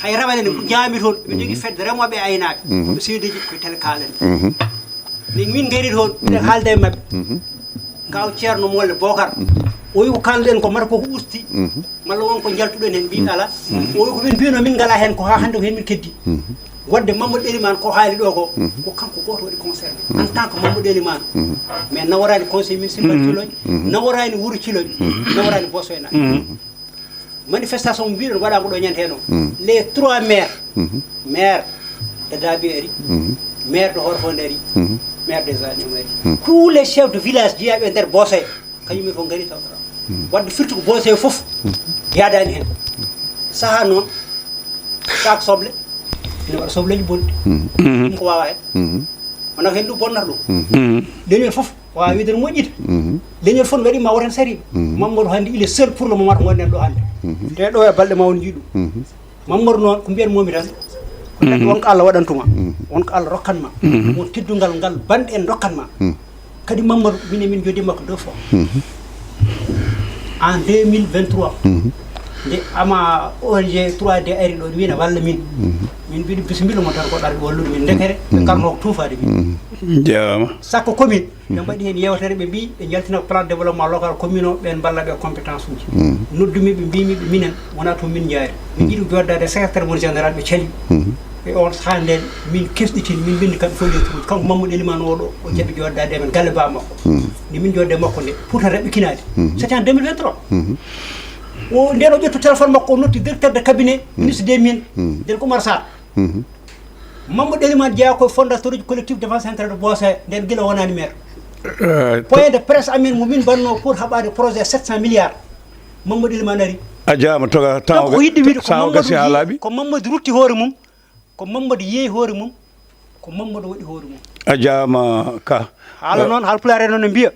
Hay rawane ne njaami toon, ɓe jogii fedde remooɓe e aynaaɓe. Ko ɓe seedeeji koye télé kaalani. Min, min ngari toon, mbiɗen haalda e maɓɓe. Kaw Ceerno Molle Bokar. O wi ko kaalɗen ko mata koko usti. Malla won ko njaltuɗen heen, mbi alaa. O wi ko min mbiyno min ngalaa heen ko haa hannde ko heen min keddi. Wadde Mamadou Elimane ko haali ɗo ko, ko kanko gooto waɗi concerné. En tant que Mamadou Elimane. Mais naworaani conseil municipal Ciloñ, naworaani wuro Ciloñ, naworaani Boosoyanaaɓe. Manifestation mo mbiɗon waɗaama ɗo ñande heen o. Les trois maires, maire de Dabi ari, maire de Horfondé ari, maire des Animaux ari. Tous les chefs de village jeyaaɓe e nder Boosoya, kañum en fof ngari tawtara. Wadde firti ko Boosoya fof yaadaani heen. Sahaa noon, saak soble, ene waɗa sobleeji bonɗi. Ɗum ko waawaa heen. Wonaa ko heen ɗum bonnata ɗum. Leñol fof waawa wiide no moƴƴi de. Leñol fof no waɗi ma woto heen sariiɓe. Mamadou hannde, il est seul pour le moment to ngonɗen ɗo hannde. Te ɗo e balɗe ma on njii ɗum. Mamadou noon, ko mbiyan momi tan, ko neɗɗo won ko Allah waɗantuma, won ko Allah rokkanma, won teddungal ngal banɗe en ndokkanma. Kadi Mamadou, min e min joddi makko deux fois. En deux mille vingt-trois, nde ama O N G trois D ari ɗo, min a walla min. Min mbiɗo bisimilla mo tan ko ɗar wallude min. Ndekere ɓe karno ko tuufaade min. Jaaraama. Sakko commune, ɓe mbaɗi heen yewtere, ɓe mbi ɓe njaltina plan développement local commune o, ɓen mballa ɓe compétence uji. Noddumi ɓe, mbimi ɓe minen wona toon min njaari. Min jiɗi joddade e secrétaire mon général, ɓe cali. E on sahaa nden min kesɗitin, min mbindi kamɓe fof lettre uji. Kanko Mamadou Elimane oɗo, o jaɓi joddade e men galle ba makko. Nde min jodde makko nde, pourtant raɓɓikinaade. C'était en deux mille vingt-trois. O, nden o ƴettu téléphone makko, o notti directeur de cabinet, ministre des mines. Nden ko Oumar Sarr. Mamadou Elimane jeyaa koye fondateur uji collectif défense intérêt de Boosoya, nden gila wonaani maire. Point de presse amen mo min mbanno pour haɓaade projet sept cent milliards. Mamadou Elimane ari. A jaama, toga, taw. Donc, o yiɗi wiide ko Mamadou wi-, ko Mamadou rutti hoore mum, ko Mamadou yeeyi hoore mum, ko Mamadou waɗi hoore mum. A jaama ka. Haala noon, Haalpulaar en noon ne mbiya.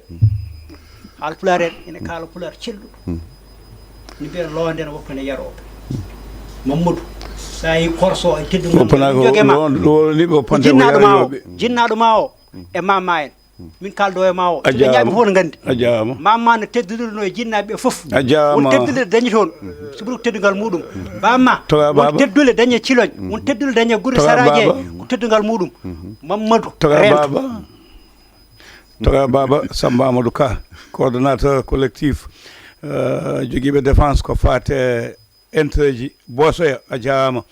Haalpulaar en ene kaala pulaar celluɗo. Ne mbiya loonde ne woppa ne yarooɓe. Mamadou, so a yii korso e teddungal woppanaa ko joge ma. Loonde, loonde ɓe woppante ko jinnaaɗo ma o, yarooɓe. Jinnaaɗo ma o e mamma en. Min kaaldo e ma o. A jaama. Fof ne nganndi. A jaama. Mamma no teddudirno e jinnaaɓe fof. A jaama. Won teddule dañi toon. Subru ko teddungal muɗum. Bamma. Toga won baba. Teddule dañi e Ciloñ. Won teddule dañi e Gure Toga Saraje. Baba. Ko teddungal muɗum. Mamadou. Toga rento. Baba. Toga baba Samba Amadou Ka, coordonnateur collectif, euh, jogiiɓe défense ko faate intérêt ji Boosoya, a jaama.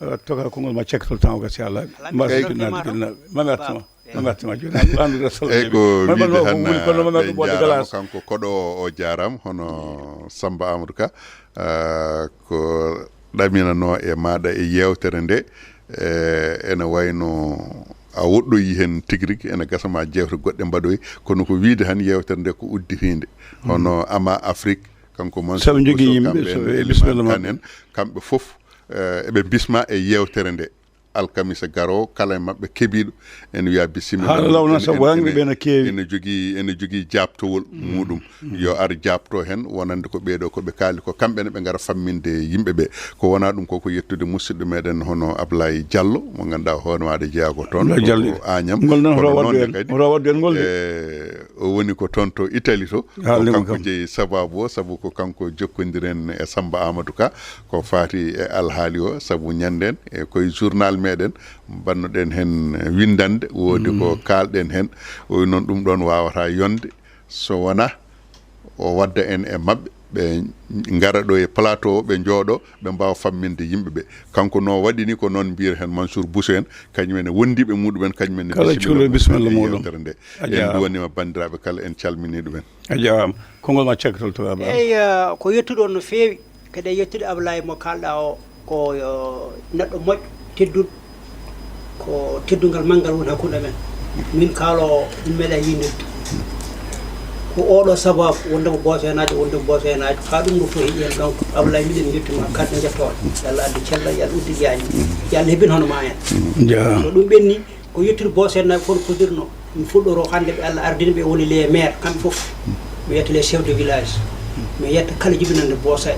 Euh, toga konngol ma cekkitol tan o gasi Allah. Mbasa gilnaade gilnaade. Mami artuma. Mami artuma jooni. Andude solo. Eyyi, ko wiide tan, ɓe njaaraama, kanko koɗo o, o jaaraama, hono Samba Amadou Ka, euh, ko ɗaminanoo e maaɗa e yeewtere nde, e, ene wayno a woɗɗoyi heen tigi rigi, ene gasa ma jeewte goɗɗe mbaɗoyi, kono ko wiide tan yeewtere nde ko udditiinde. Hono Ama Afrique, kanko Mansour Bousso, kamɓe en, Elimane Kane en, kamɓe fof, e, eɓe bisma e yeewtere nde. Alkamisa garoowo, kala e maɓɓe kebiiɗo, ene wiya bisimilla. Haala law noon, sabu hannde ɓe no keewi. Ene jogii, ene jogii jaabtowol muɗum. Yo ar jaabto heen, wonande ko ɓeeɗo ko ɓe kaali ko, kamɓe ne ɓe ngara famminde yimɓe ɓe. Ko wonaa ɗum ko, ko yettude musidɗo meɗen hono Ablaye Diallo, mo ngannduɗaa hoore maaɗa jeyaa ko toon, Ablaye Diallo. Ko Agnam. Ngol noon hoto waɗdu en, hoto waɗdu en ngol de. E, O woni ko toon to Italie to. Ko kanko jeyi sababu o, sabu ko kanko jokkondiren e Samba Amadou Ka, ko faati e alhaali o, sabu ñanden e koye journal meɗen, mbannoɗen heen winndande, woodi ko kaalɗen heen. O wi noon ɗum ɗoon waawata yonde so wonaa o wadda en e maɓɓe, ɓe ngara ɗo e plateau o, ɓe njooɗo, ɓe mbaawa famminde yimɓe ɓe. Kanko no waɗi ni ko noon mbiyata heen Mansour Bousso en, kañum en e wondiiɓe muɗum en, kañum en ne kala cuulo bisimilla muɗum. Yewtere nde. En nduwaniima banndiraaɓe kala, en calminii ɗum en. A jaaraama. Konngol ma caggal to Abba. Eyi, eh, ko yettude on no feewi. Kadi e yettude Ablaye mo kaalɗa o, ko, eh, neɗɗo moƴƴo, tedduɗo, ko teddungal manngal woni hakkunde men. Min kaalo min meeɗa yiinirde. Ko oɗo sababu wonde ko Boosoyanaajo, wonde ko Boosoyanaajo, haa ɗum ɗo fof heƴi heen. Donc, Ablaye, miɗen njettude ma, kadi njettooɗo. Yo Allah addu cellal, yo Allah uddu jaañi. Yo Allah hebbin hono ma en. Jaaraama. So ɗum ɓenni, ko yettude Boosoyanaaɓe fof no podirno. Mi fuɗɗoro hannde ɓe Allah ardini ɓe woni les maires, kamɓe fof. Mi yetta les chefs de village. Mi yetta kala jibinande Boosoya.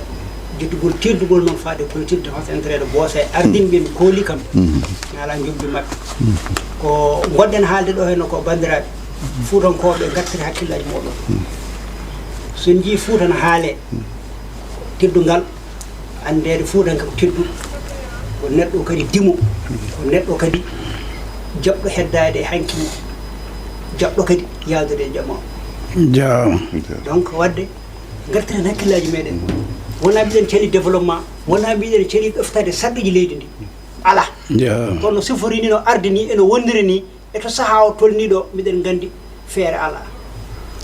Jettugol teddugol noon faade collectif de défense et intérêt de Boosoya. Ardini ɓe mi kooli kam. Mi alaa njoɓdi maɓɓe. Ko ngonɗen haalde ɗo heen ko banndiraaɓe. Fuutankooɓe ngartiri hakkillaaji mooɗon. So en njii Fuuta no haalee. Teddungal. Anndeede Fuutanke ko tedduɗo, ko neɗɗo kadi dimo, ko neɗɗo kadi jaɓɗo heddaade e hanki mum, jaɓɗo kadi yawdude e jama. Jaaraama. Donc, waɗde ngartiren hakkillaaji meɗen. Wonaa mbiɗen cali développement, wonaa mbiɗen cali ɗoftaade sarɗiiji leydi ndi. Alaa. Jaaraama. Kono no sifori ni, no ardi ni, eno wondiri ni, e to sahaa o tolni ɗo, miɗen nganndi feere alaa.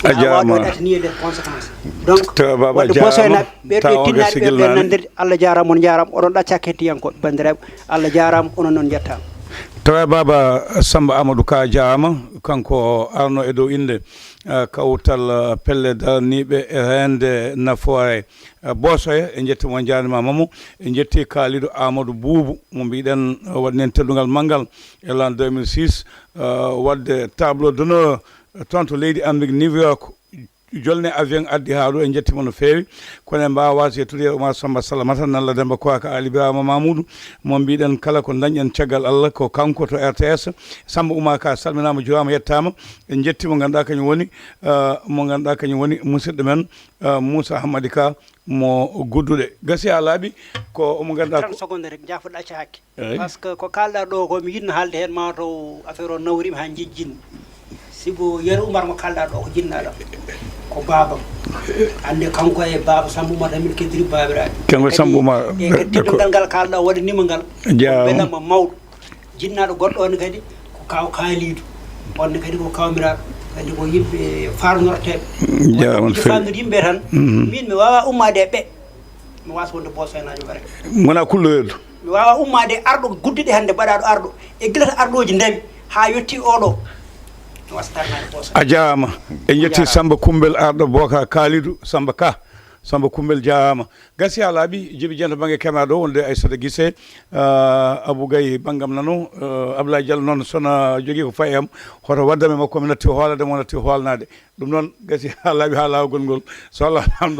A jaaraama. Ɗatani e nder conséquence. Donc, to Baba wonde jaaraama. Boosoyanaaɓe, ɓe, ɓe tinnaani, ɓe, ɓe nandirde. Allah jaaraama, on njaaraama, oɗon ɗaccaaki hettiyankooɓe, banndiraaɓe. Allah jaaraama, onon noon njettaama. Tawa Baba Samba Amadou Ka jaaraama, kanko arno e dow innde, eh, kawtal, eh, pelle daraniiɓe e reende nafoore. Eh, Boosoya, en njetti mo, en njaarniima mo. En njetti Kalidou Amadou Boubou, mo mbiɗen, eh, waɗi heen teddungal manngal e l'an deux mille six, eh, waɗde tableau d'honneur, eh, toon to leydi Amérique, New York, jolne avion addi haa ɗo, en njetti mo no feewi. Kono en mbaawaa waasde yettude Oumar Samba Salamata, Nalla Demba Koaka, Ali Birama Mamoudou, mo mbiɗen kala ko ndañɗen caggal Allah, ko kanko to R T S. Samba Oumar Ka salminaama, juuraama, yettaama. En njetti mo ngannduɗaa kañum woni, eh, mo ngannduɗaa kañum woni musidɗo men, eh, Moussa Hamadi Ka, mo Gudduɗe. Gasi haa laaɓi, ko omo ngannduɗaa ko trente secondes rek, jaafoɗa acca hakke. Eey. Parce que ko kaalɗa ɗo ko mi yiɗno haalde heen, ma taw affaire o nawriima haa jejjini. Sibu Yero Oumar mo kaalɗa ɗo ko jinnaaɗo, ko baabam. Annde kanko e baaba Samba Oumar tan min keddiri baabiraaɓe. Kanko e Samba Oumar, e, e ɓe, ɓe ko teddungal ngal kaalɗa waɗaniima ngal. Jaaraama. Ko belamma mawɗo. Jinnaaɗo goɗɗo on kadi ko Kaaw Kaaliidu. On ne kadi ko kawmiraaɓe. Kadi ko yimɓe faarnorteeɓe. Jaaraama no feewi. Faamnude yimɓe tan. Mhm. Min mi waawaa ummaade e ɓe. Mi waasa wonde Boosoyanaajo bare. Wona kulloyel. Mi waawaa ummaade e arɗo gudduɗe hannde mbaɗaaɗo arɗo. E gila to arɗooji ndawi haa yotti oɗo. Mi waasa darnaade Boosoya. A jaaraama. En njetti Samba Kumbel arɗo Booka Kaaliidu Samba Ka. Samba Kumbel jaaraama. Gasi haa laaɓi, Jibi Dieng to bannge caméra ɗo, wonde Aissata Guissé, ah, Abou Gaye banngam nano, ah, Abdoulaye Diallo noon, so na jogii ko fayi am, hoto waddam e makko, mi natti hoolaade mo, natti hoolnaade. Ɗum noon, gasi haa laaɓi, haa laawol ngol. So Allah alhamdu